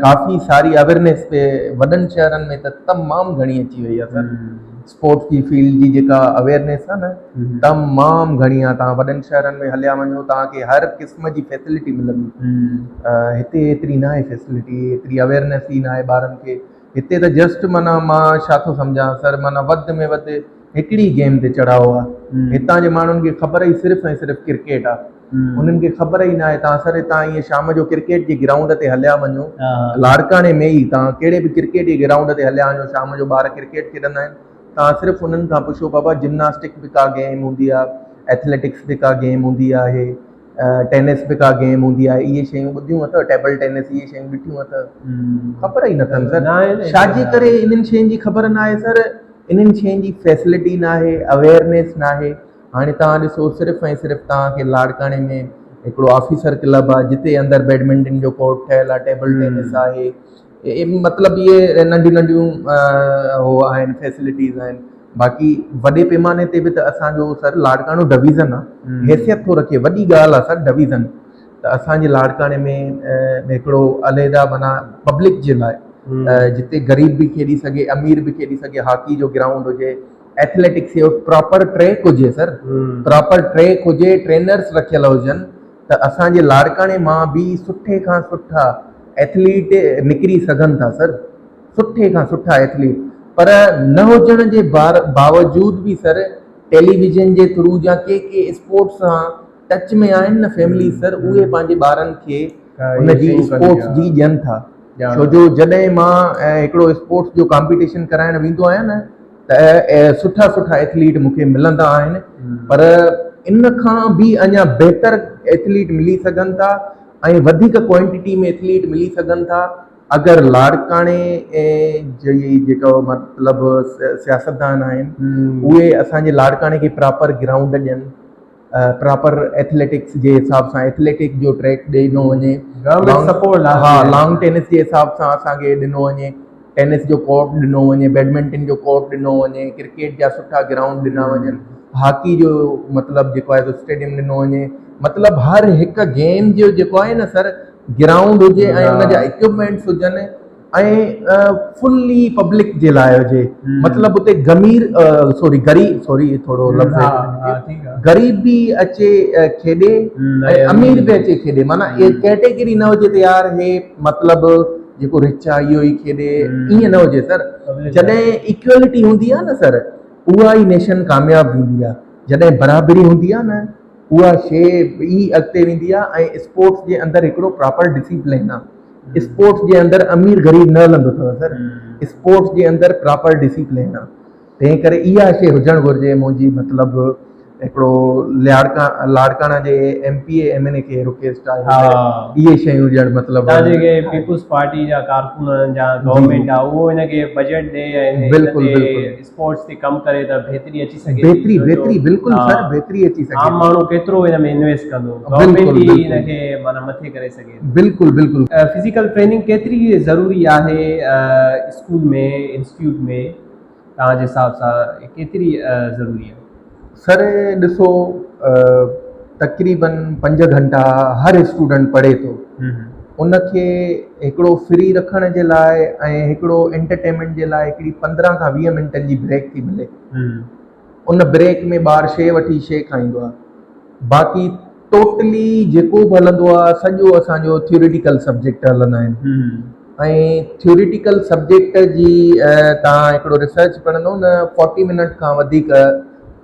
ڪافي ساري اويرنيس پي وڏن شهرن ۾ ته تمام گهڻي اچي وئي آهي سر اسپورٽس جي فيلڊ جي جيڪا اويرنيس آهي نه تمام گهڻي آهي تان وڏن شهرن ۾ هليا وڃو تان کي هر قسم جي فيسلٽي ملندي هتي ايتري نه آهي فيسلٽي ايتري اويرنيس ئي نه آهي ٻارن کي هتي ته جسٽ معنيٰ مان ڇا ٿو سمجهان سر معنيٰ وڌ ۾ وڌ هڪڙي گيم تي چڙهاء آهي هتان جي ماڻهن کي خبر ئي صرف ۽ صرف ڪرڪيٽ آهي انهن کي خبر ئي ناهي تان سر هتان ائين شام جو ڪرڪيٽ جي گرائونڊ تي هليا وڃو لاڙڪاڻي ۾ ئي تان ڪهڙي به ڪرڪيٽ جي گرائونڊ تي هليا وڃو شام جو ٻار ڪرڪيٽ کيڏندا آهن تان صرف انهن کان پڇو بابا جمناسٽڪ به ڪا گيم هوندي آهي ايٿليٽڪس به ڪا گيم هوندي آهي ٽينس به ڪا گيم هوندي آهي اهي شيون ٻڌيون اٿو ٽيبل ٽينس اهي شيون ڏٺيون اٿو خبر ئي نه اٿن سر ڇا جي ڪري انهن شين جي خبر نه آهي سر انهن شين جي فيسلٽي ناهي اويئرنيس ناهي هاڻي توهان ڏسو صرف ۽ صرف توهان کي لاڙڪاڻي ۾ هڪڙو آفيسر ڪلب آهي جتي اندر بيڊمنٽن جو ڪورٽ ٺهيل آهي ٽيبل ٽينس آهي مطلب اهي ننڍيون ننڍيون هو آهن فيسلٽيز آهن باقي وڏي پيماني تي به ته اسان جو سر لاڙڪاڻو ڊويزن آهي حيثيت ٿو رکي وڏي ڳالهه آهي سر ڊويزن ته اسان جي لاڙڪاڻي ۾ هڪڙو عليحده معنيٰ پبلڪ جي لاء جتي غريب به کيڏي سگهي امير به کيڏي سگهي هاڪي جو گرائونڊ هجي ايٿليٽڪس جو پراپر ٽريڪ هجي سر پراپر ٽريڪ هجي ٽرينرس رکيل هجن ته اسان جي لاڙڪاڻي مان به سٺي کان سٺا ايٿليٽ نڪري سگهن ٿا سر سٺي کان سٺا ايٿليٽ پر نه هجڻ جي باوجود به سر ٽيليويزن جي ٿرو يا ڪي ڪي اسپورٽس سان ٽچ ۾ آهن نه فيملي سر اهي پنهنجي ٻارن کي ان جي اسپورٽس جي ڏين ٿا ڇو جو جڏهن مان هڪڙو اسپورٽس جو ڪامپيٽيشن ڪرائڻ ويندو آهيان نه ته سٺا سٺا ايٿليٽ مون کي ملندا آهن پر ان کان به اڃا بهتر ايٿليٽ ملي سگهن ٿا ۽ وڌيڪ ڪوانٽيٽي ۾ ايٿليٽ ملي سگهن ٿا اگر لاڙڪاڻي جي جيڪو مطلب سياستدان آهن اهي اسان جي لاڙڪاڻي کي پراپر گرائونڊ ڏين پراپر ايٿليٽڪس جي حساب سان ايٿليٽڪ جو ٽريڪ ڏنو وڃي ها لانگ ٽينس جي حساب سان اسان کي ڏنو وڃي ٽينس جو ڪورٽ ڏنو وڃي بيڊمنٽن جو ڪورٽ ڏنو وڃي ڪرڪيٽ جا سٺا گرائونڊ ڏنا وڃن هاڪي جو مطلب جيڪو آهي سو اسٽيڊيم ڏنو وڃي مطلب هر هڪ گيم جو جيڪو آهي نه سر گرائونڊ هجي ۽ ان جا اڪوپمينٽس هجن ۽ فلي پبلڪ جي لاء هجي مطلب اتي گمير سوري غريب سوري ٿورو لفظ غريب به اچي کيڏي ۽ امير به اچي کيڏي معنيٰ اهي ڪيٽيگري نه هجي ته يار هي مطلب جيڪو رچ آهي اهو ئي کيڏي ائين نه هجي سر جڏهن ايڪوالٽي هوندي آهي نه سر اها ئي نيشن ڪامياب ويندي آهي جڏهن برابري هوندي آهي نه اها شيء ئي اڳتي ويندي آهي ۽ اسپورٽس جي اندر هڪڙو پراپر ڊسيپلين آهي اسپورٽس جي اندر امير غريب نه هلندو اٿو سر اسپورٽس جي اندر پراپر ڊسيپلين آهي تنهن ڪري اها شيء هجڻ گهرجي منهنجي مطلب هڪڙو لاڙڪا لاڙڪاڻا جي M P A M N A کي رڪويسٽ آهي ته اهي شيون ڏيڻ مطلب هتان جيڪي پيپلز پارٽي جا ڪارڪن آهن يا گورنمينٽ آهي اهو هن کي بجيٽ ڏي ۽ بلڪل بلڪل اسپورٽس تي ڪم ڪري ته بهتري اچي سگهي ٿي بهتري بهتري بلڪل سر بهتري اچي سگهي عام ماڻهو ڪيترو ان ۾ انويسٽ ڪندو گورنمينٽ ئي ان کي معنيٰ مٿي ڪري سگهي ٿي بلڪل بلڪل فزيڪل ٽريننگ ڪيتري ضروري آهي اسڪول ۾ انسٽيٽيوٽ ۾ توهان جي حساب سان ڪيتري ضروري آهي سر ڏسو تقريبن پنج گهنٽا هر اسٽوڊنٽ پڙهي ٿو ان کي هڪڙو فري رکڻ جي لاء ۽ هڪڙو انٽرٽينمينٽ جي لاء هڪڙي 15 کان 20 منٽن جي بريڪ ٿي ملي ان بريڪ ۾ ٻار شي وٺي شي کائيندو آهي باقي ٽوٽلي جيڪو به هلندو آهي سڄو اسانجو ٿيوريٽيڪل سبجيڪٽ هلندا آهن ۽ ٿيوريٽيڪل سبجيڪٽ جي تان هڪڙو ريسرچ پڙهندو نه 40 منٽ کان وڌيڪ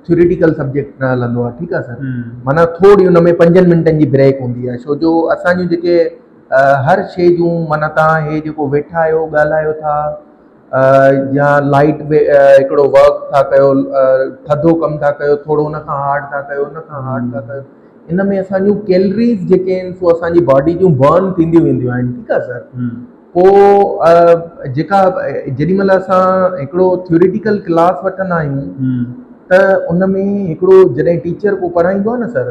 ٿيوريٽيڪل سبجيڪٽ نه هلندو آهي ٺيڪ آهي سر معنيٰ ٿوري ان ۾ پنجن منٽن جي بريڪ هوندي آهي ڇو جو اسان جون جيڪي هر شي جون معنيٰ تان هي جيڪو ويٺا آهيو ڳالهايو ٿا يا لائٽ هڪڙو ورڪ ٿا ڪيو ٿڌو ڪم ٿا ڪيو ٿورو ان کان هارڊ ٿا ڪيو ان کان هارڊ ٿا ڪيو ان ۾ اسان جون ڪيلريز جيڪي آهن سو اسان جي باڊي جون برن ٿينديون وينديون آهن ٺيڪ آهي سر پوء جيڪا جيڏي مهل اسان هڪڙو ٿيوريٽيڪل ڪلاس وٺندا آهيون ته ان ۾ هڪڙو جڏهن ٽيچر ڪو پڙهائيندو آهي نه سر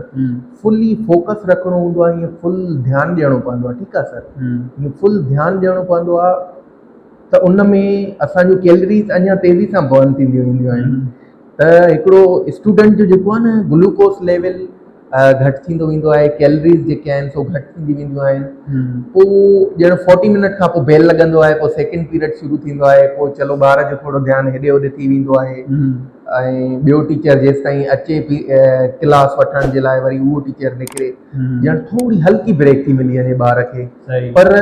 فلي فوڪس رکڻو هوندو آهي ائين فل ڌيان ڏيڻو پوندو آهي ٺيڪ آهي سر ائين فل ڌيان ڏيڻو پوندو آهي ته ان ۾ اسان جون ڪيلريز اڃا تيزي سان برن ٿينديون وينديون آهن ته هڪڙو اسٽوڊنٽ جو جيڪو آهي نه گلوڪوز ليول گهٽ ٿيندو ويندو آهي ڪيلريز جيڪي آهن سو گهٽ ٿيندي وينديون آهن پوء ڄڻ فورٽي منٽ کان پوء بيل لڳندو آهي پوء سيڪنڊ پيريڊ شروع ٿيندو آهي پوء چلو ٻار جو ٿورو ڌيان هيڏي هوڏي ٿي ويندو آهي ۽ ٻيو ٽيچر جيستائين اچي ڪلاس وٺڻ جي لاء وري اهو ٽيچر نڪري ڄڻ ٿوري هلڪي بريڪ ٿي ملي وڃي ٻار کي پر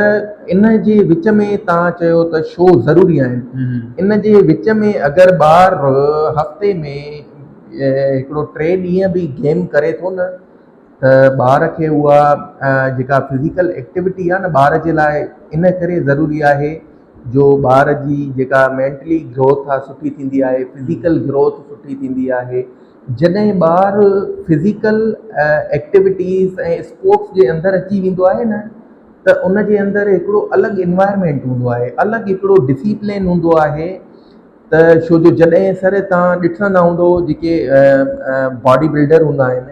ان جي وچ ۾ تان چيو ته شو ضروري آهن ان جي وچ ۾ اگر ٻار هفتي ۾ هڪڙو ٽي ڏينهن به گيم ڪري ٿو نه ته ٻار کي اها جيڪا فزيڪل ايڪٽيوٽي آهي نه ٻار جي لاء ان ڪري ضروري آهي جو ٻار جي جيڪا مينٽلي گروٿ آهي سٺي ٿيندي آهي فزيڪل گروٿ سٺي ٿيندي آهي جڏهن ٻار فزيڪل ايڪٽيوٽيز ۽ اسپورٽس جي اندر اچي ويندو آهي نه ته ان جي اندر هڪڙو الڳ انوائرمينٽ هوندو آهي الڳ هڪڙو ڊسيپلين هوندو آهي ته ڇو جو جڏهن سر تان ڏٺندا هوندو جيڪي باڊي بلڊر هوندا آهن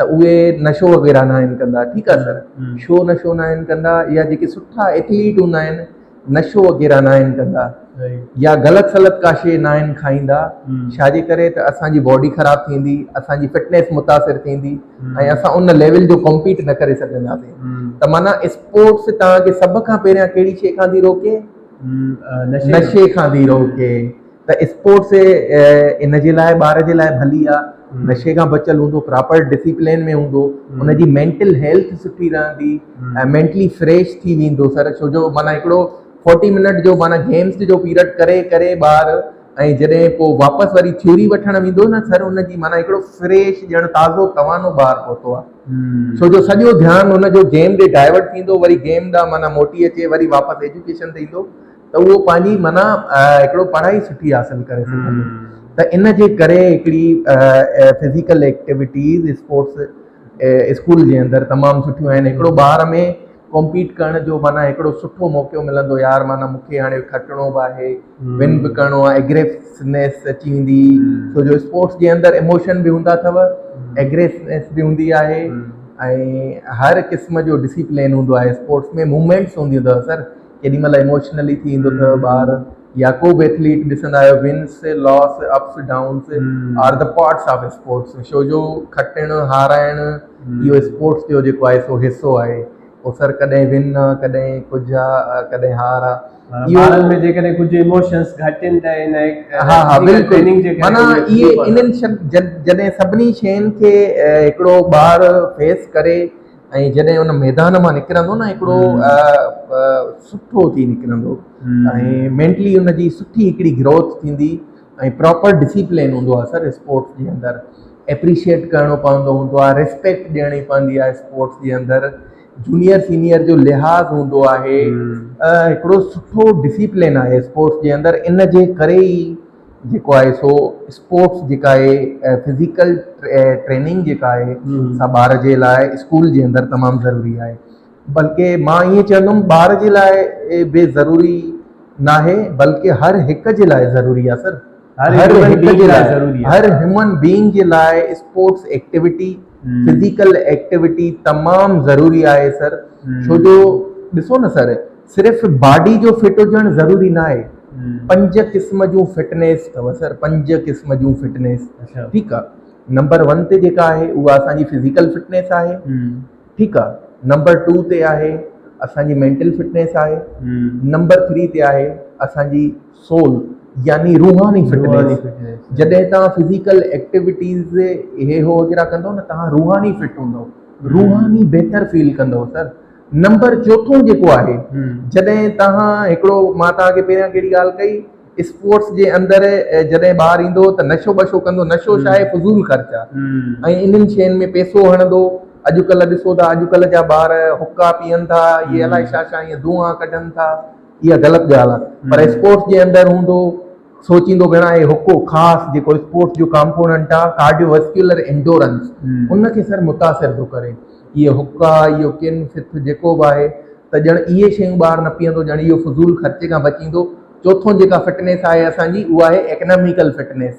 ته اهي نشو وغيره نه آهن ڪندا ٺيڪ آهي سر شو نشو نه آهن ڪندا يا جيڪي سٺا ايٿليٽ هوندا آهن نشو وغيره نه آهن ڪندا يا غلط سلط ڪا شي نه آهن کائيندا ڇا جي ڪري ته اسان جي باڊي خراب ٿيندي اسان جي فٽنيس متاثر ٿيندي ۽ اسان ان ليول جو ڪمپيٽ نه ڪري سگهنداسين ته معنيٰ اسپورٽس توهان کي سڀ کان پهريان ڪهڙي شي کان ٿي روڪي نشي کان ٿي روڪي ته اسپورٽس ان جي لاء ٻار جي لاء ڀلي آ نشي کان بچيل هوندو پراپر ڊسيپلين ۾ هوندو ان جي مينٽل هيلٿ سٺي رهندي ۽ مينٽلي فريش ٿي ويندو سر ڇو جو معنيٰ هڪڙو فورٽي منٽ جو معنيٰ گيمس جو پيريڊ ڪري ڪري ٻار ۽ جڏهن پوء واپس وري ٿيوري وٺڻ ويندو نه سر ان جي معنيٰ هڪڙو فريش ڄڻ تازو توانو ٻار پهتو آ ڇو جو سڄو ڌيان ان جو گيم ڏي ڊائيورٽ ٿيندو وري گيم ڏانهن معنيٰ موٽي اچي وري واپس ايجوڪيشن تي ايندو ته اهو پنهنجي معنيٰ هڪڙو پڙهائي سٺي حاصل ڪري سگهندو ته ان جي ڪري هڪڙي فزيڪل ايڪٽيوٽيز اسپورٽس اسڪول جي اندر تمام سٺيون آهن هڪڙو ٻار ۾ ڪمپيٽ ڪرڻ جو معنيٰ هڪڙو سٺو موقعو ملندو يار معنيٰ مون کي هاڻي کٽڻو به آهي ون به ڪرڻو آهي ايگريسنيس اچي ويندي ڇو جو اسپورٽس جي اندر ايموشن به هوندا اٿو ايگريسنيس به هوندي آهي ۽ هر قسم جو ڊسيپلين هوندو آهي اسپورٽس ۾ موومينٽس هونديون اٿو سر ڪيڏي مهل ايموشنلي ٿي ايندو اٿو ٻار يا ڪو به ايٿليٽ ڏسندا آهيو wins loss ups downs are the parts of sports ڇو جو کٽڻ هارائڻ اهو اسپورٽس جو جيڪو آهي سو حصو آهي پوء سر ڪڏهن ون آ ڪڏهن ڪجهه آ ڪڏهن هار آ ٻارن ۾ جيڪڏهن ڪجهه ايموشنس گهٽ آهن ته ان ها ها بلڪل معنيٰ اهي انهن جڏهن سڀني شين کي هڪڙو ٻار فيس ڪري ۽ جڏهن ان ميدان مان نڪرندو نه هڪڙو سٺو ٿي نڪرندو ۽ مينٽلي ان جي سٺي هڪڙي گروٿ ٿيندي ۽ پراپر ڊسيپلين هوندو آهي سر اسپورٽس جي اندر اپريشيئيٽ ڪرڻو پوندو هوندو آهي ريسپيڪٽ ڏيڻي پوندي آهي اسپورٽس جي اندر جونيئر سينيئر جو لحاظ هوندو آهي هڪڙو سٺو ڊسيپلين آهي اسپورٽس جي اندر ان جي ڪري ئي جيڪو آهي سو اسپورٽس جيڪا آهي فزيڪل ٽريننگ جيڪا آهي سا ٻار جي لاء اسڪول جي اندر تمام ضروري آهي بلڪه مان ائين چوندم ٻار جي لاء به ضروري ناهي بلڪه هر هڪ جي لاء ضروري آهي سر هر هڪ جي لاء هر هيومن بينگ جي لاء اسپورٽس ايڪٽيوٽي فزيڪل ايڪٽيوٽي تمام ضروري آهي سر ڇو جو ڏسو نه سر صرف باڊي جو فٽ هجڻ ضروري ناهي پنج قسم جون فٽنيس اٿو سر پنج قسم جون فٽنيس ٺيڪ آ نمبر ون تي جيڪا آهي اها اسان جي فزيڪل فٽنيس آهي ٺيڪ آ نمبر ٽو تي آهي اسان جي مينٽل فٽنيس آهي نمبر ٿري تي آهي اسان جي سول يعني روحاني فٽنيس جڏهن توهان فزيڪل ايڪٽيوٽيز هي هو وغيره ڪندو نه توهان روحاني فٽ هوندو روحاني بهتر فيل ڪندو سر نمبر چوٿون جيڪو آهي جڏهن توهان هڪڙو مان توهان کي پهريان ڪهڙي ڳالهه ڪئي اسپورٽس جي اندر جڏهن ٻار ايندو ته نشو بشو ڪندو نشو ڇا آهي فضول خرچ آهي ۽ انهن شين ۾ پيسو هڻندو اڄڪلهه ڏسو ٿا اڄڪلهه جا ٻار حقا پيئن ٿا اهي الائي ڇا ڇا ائين دونهان ڪڍن ٿا اها غلط ڳالهه آهي پر اسپورٽس جي اندر هوندو سوچيندو ڀيڻا هي حقو خاص جيڪو اسپورٽس جو ڪامپوننٽ آ ڪارڊيو ويسڪيولر انڊورنس ان کي سر متاثر ٿو ڪري اهي حقا اهو ڪن ڦٿ جيڪو به آهي ته ڄڻ اهي شيون ٻار نه پيئندو ڄڻ اهو فضول خرچي کان بچيندو چوٿون جيڪا فٽنيس آهي اسان جي اها آهي ايڪناميڪل فٽنيس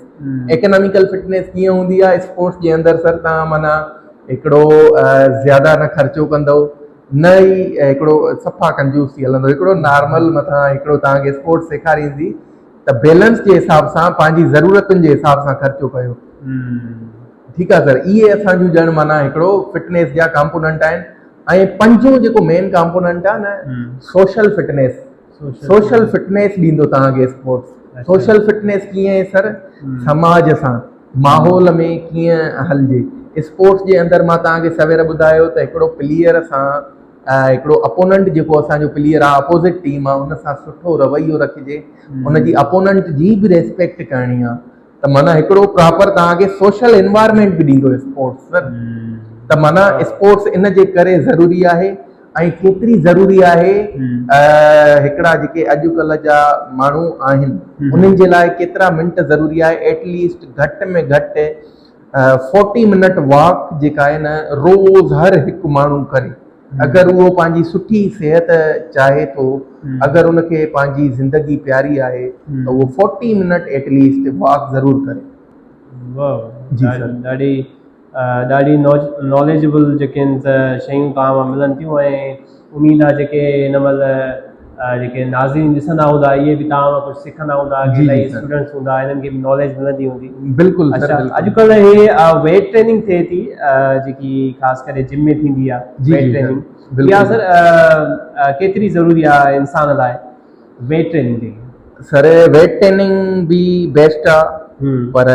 ايڪناميڪل فٽنيس ڪيئن هوندي آهي اسپورٽس جي اندر سر تان معنيٰ هڪڙو زياده نه خرچو ڪندو نه ئي هڪڙو صفا ڪنجوس ٿي هلندو هڪڙو نارمل مٿان هڪڙو توهان کي اسپورٽس سيکاريندي ته بيلنس جي حساب سان پنهنجي ضرورتن جي حساب سان خرچو ڪيو ٺيڪ آهي سر اهي اسان جون ڄڻ معنيٰ هڪڙو فٽنيس جا ڪامپوننٽ آهن ۽ پنجون جيڪو مين ڪامپوننٽ آهي نه سوشل فٽنيس سوشل فٽنيس ڏيندو توهان کي اسپورٽس سوشل فٽنيس ڪيئن آهي سر سماج سان ماحول ۾ ڪيئن هلجي اسپورٽس جي اندر مان توهان کي سوير ٻڌايو ته هڪڙو پليئر سان هڪڙو اپوننٽ جيڪو اسان جو پليئر آهي اپوزٽ ٽيم آهي ان سان سٺو رويو رکجي ان جي اپوننٽ جي به ريسپيڪٽ ڪرڻي آهي ته معنيٰ هڪڙو پراپر توهان کي سوشل انوائرمينٽ به ڏيندو اسپورٽس سر ته معنيٰ اسپورٽس ان جي ڪري ضروري آهي ۽ ڪيتري ضروري آهي هڪڙا جيڪي اڄڪلهه جا ماڻهو آهن انهن جي لاء ڪيترا منٽ ضروري آهي ايٽ ليسٽ گهٽ ۾ گهٽ فورٽي منٽ واڪ جيڪا آهي نه روز هر هڪ ماڻهو ڪري اگر اهو پنهنجي سٺي صحت چاهي ٿو اگر ان کي پنهنجي زندگي پياري آهي ته اهو forty minute at least walk ضرور ڪري. واھ جي سر ڏاڍي ڏاڍي ناليجبل جيڪي آهن ته شيون توهان مان ملن ٿيون ۽ اميد آهي جيڪي هن مهل جيڪي ناظرين ڏسندا هوندا اهي به توهان مان ڪجهه سکندا هوندا جي الاهي اسٽوڊنٽس هوندا انهن کي به ناليج ملندي هوندي بلڪل سر اڇا اڄڪلهه هي ويٽ ٽريننگ ٿئي ٿي جيڪي خاص ڪري جم ۾ ٿيندي آهي ويٽ ٽريننگ اها سر ڪيتري ضروري آهي انسان لاء ويٽ ٽريننگ جي سر ويٽ ٽريننگ به بيسٽ آ پر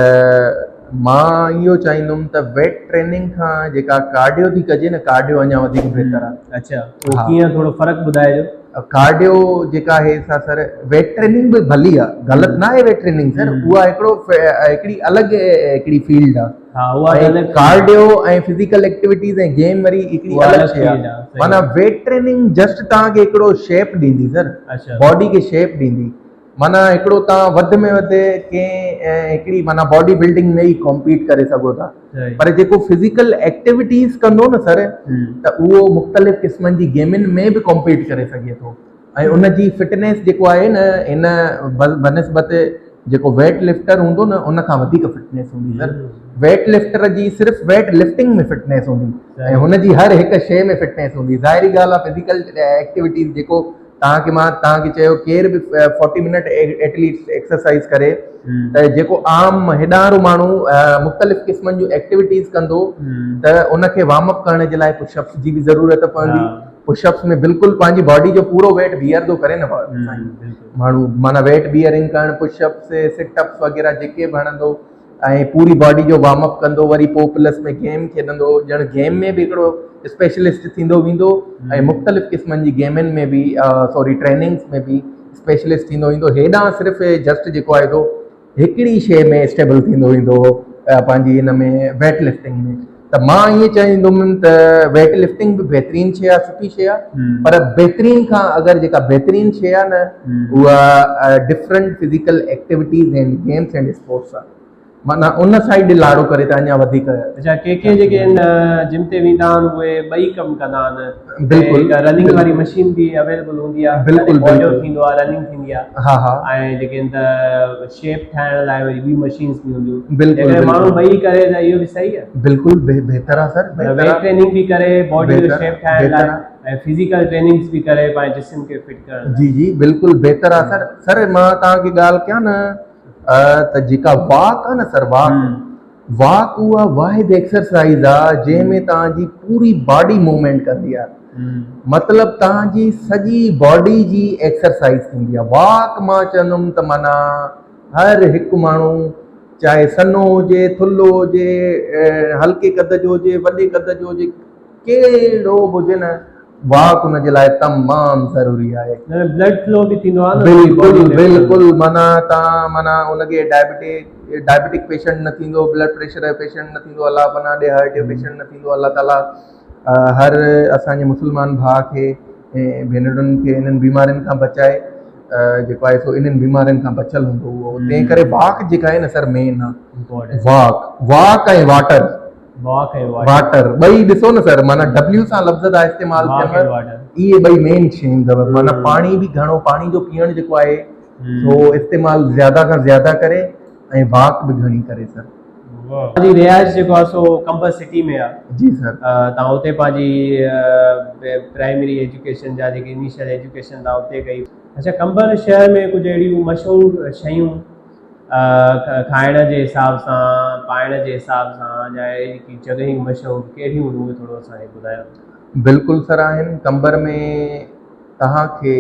مان اهو چاهيندم ته ويٽ ٽريننگ کان جيڪا ڪارڊيو ٿي ڪجي نه ڪارڊيو اڃا وڌيڪ بهتر آ. اڇا اهو ڪيئن ٿورو فرق ٻڌائجو. ڪارڊيو جيڪا آهي سا سر ويٽ ٽريننگ به ڀلي آهي غلط نه آهي ويٽ ٽريننگ سر اها هڪڙو هڪڙي الڳ هڪڙي فيلڊ آهي ها اها الڳ ڪارڊيو ۽ فزيڪل ايڪٽيوٽيز ۽ گيم وري هڪڙي الڳ شيء آهي معنيٰ ويٽ ٽريننگ جسٽ توهان کي هڪڙو شيپ ڏيندي سر باڊي کي شيپ ڏيندي معنيٰ هڪڙو توهان وڌ ۾ وڌ ڪنهن هڪڙي معنيٰ باڊي بلڊنگ ۾ ئي ڪمپيٽ ڪري سگهو ٿا پر جيڪو فزيڪل ايڪٽيوٽيز ڪندو نه سر ته اهو مختلف قسمن جي گيمن ۾ به ڪمپيٽ ڪري سگهي ٿو ۽ ان جي فٽنيس جيڪو آهي نه هن بنسبت جيڪو ويٽ لفٽر هوندو نه ان کان وڌيڪ فٽنيس هوندي سر ويٽ لفٽر جي صرف ويٽ لفٽنگ ۾ فٽنيس هوندي ۽ هن جي هر هڪ شيء ۾ فٽنيس هوندي ظاهري ڳالهه آهي فزيڪل ايڪٽيوٽيز جيڪو توهان کي مان توهان کي چيو ڪير به forty minute at least exercise ڪري ته جيڪو عام هيڏانهن وارو ماڻهو مختلف قسمن جون ايڪٽيوٽيز ڪندو ته ان کي وارم اپ ڪرڻ جي لاء پش اپس جي به ضرورت پوندي پش اپس ۾ بلڪل پنهنجي باڊي جو پورو ويٽ بيئر ٿو ڪري نه ماڻهو معنيٰ ويٽ بيئرنگ ڪرڻ پش اپس سٽ اپس وغيره جيڪي به هڻندو ۽ پوري باڊي جو وارم اپ ڪندو وري پوء پلس ۾ گيم کيڏندو ڄڻ گيم ۾ به هڪڙو اسپيشلسٽ ٿيندو ويندو ۽ مختلف قسمن جي گيمن ۾ به سوري ٽريننگس ۾ به اسپيشلسٽ ٿيندو ويندو هيڏانهن صرف جسٽ جيڪو آهي سو هڪڙي شيء ۾ اسٽيبل ٿيندو ويندو پنهنجي هن ۾ ويٽ لفٽنگ ۾ ته مان ائين چاهيندم ته ويٽ لفٽنگ به بهترين شيء آهي سٺي شيء آهي پر بهترين کان اگر جيڪا بهترين شيء آهي نه اها different physical activities and games and sports آهي معنيٰ ان سائيڊ لاڙو ڪري ته اڃا وڌيڪ اچا ڪي ڪي جيڪي آهن جم تي ويندا آهن اهي ٻئي ڪم ڪندا آهن بلڪل رننگ واري مشين به اويليبل هوندي آهي بلڪل بلڪل ٿيندو آهي رننگ ٿيندي آهي ها ها ۽ جيڪي آهن ته شيپ ٺاهڻ لاء وري ٻيون مشينز به هونديون بلڪل جيڪڏهن ماڻهو ٻئي ڪري ته اهو به صحيح آهي بلڪل بهتر آهي سر ويٽ ٽريننگ به ڪري باڊي جو شيپ ٺاهڻ لاء ۽ فزيڪل ٽريننگز به ڪري پنهنجي جسم کي فٽ ڪرڻ جي جي بلڪل بهتر آهي سر سر مان توهان کي ڳالهه ڪيان نه ته جيڪا واڪ آهي نه سر واڪ واڪ اها واحد ايڪسرسائز آهي جنهن ۾ توهان جي پوري باڊي موومينٽ ڪندي آهي مطلب توهان جي سڄي باڊي جي ايڪسرسائز ٿيندي آهي واڪ مان چوندم ته معنيٰ هر هڪ ماڻهو چاهي سنهو هجي ٿلهو هجي هلڪي قد جو هجي وڏي قد جو هجي ڪهڙو به هجي نه واڪ ان جي لاء تمام ضروري آهي. نه بلڊ فلو به ٿيندو آهي نه بلڪل بلڪل معنيٰ تان معنيٰ ان کي ڊائبٽيڪ ڊائبٽڪ پيشنٽ نه ٿيندو بلڊ پريشر جو پيشنٽ نه ٿيندو الله پناهه ڏي هارٽ جو پيشنٽ نه ٿيندو الله تعالي هر اسان جي مسلمان ڀاء کي ۽ ڀينرن کي انهن بيمارين کان بچائي جيڪو آهي سو انهن بيمارين کان بچيل هوندو اهو تنهن ڪري واڪ جيڪا آهي نه سر مين آهي walk walk ۽ water walk ۽ water ٻئي ڏسو نه سر معنيٰ ڊبليو سان لفظ ٿا استعمال ٿين اهي ٻئي مين شيون اٿو معنيٰ پاڻي به گهڻو پاڻي جو پيئڻ جيڪو آهي سو استعمال زياده کان زياده ڪري ۽ واڪ به گهڻي ڪري سر. توهان جي رهائش جيڪو آهي سو قمبر سٽي ۾ آهي جي سر. توهان اتي پنهنجي پرائمري ايجوڪيشن جا جيڪي انيشل ايجوڪيشن توهان اتي ڪئي. اڇا قمبر شهر ۾ ڪجهه اهڙيون مشهور شيون کائڻ جي حساب سان، پائڻ جي حساب سان يا اهڙي ڪي جڳهيون مشهور ڪهڙيون آهن اهي ٿورو اسان کي ٻڌايو. بلڪل سر آهن قمبر ۾ توهان کي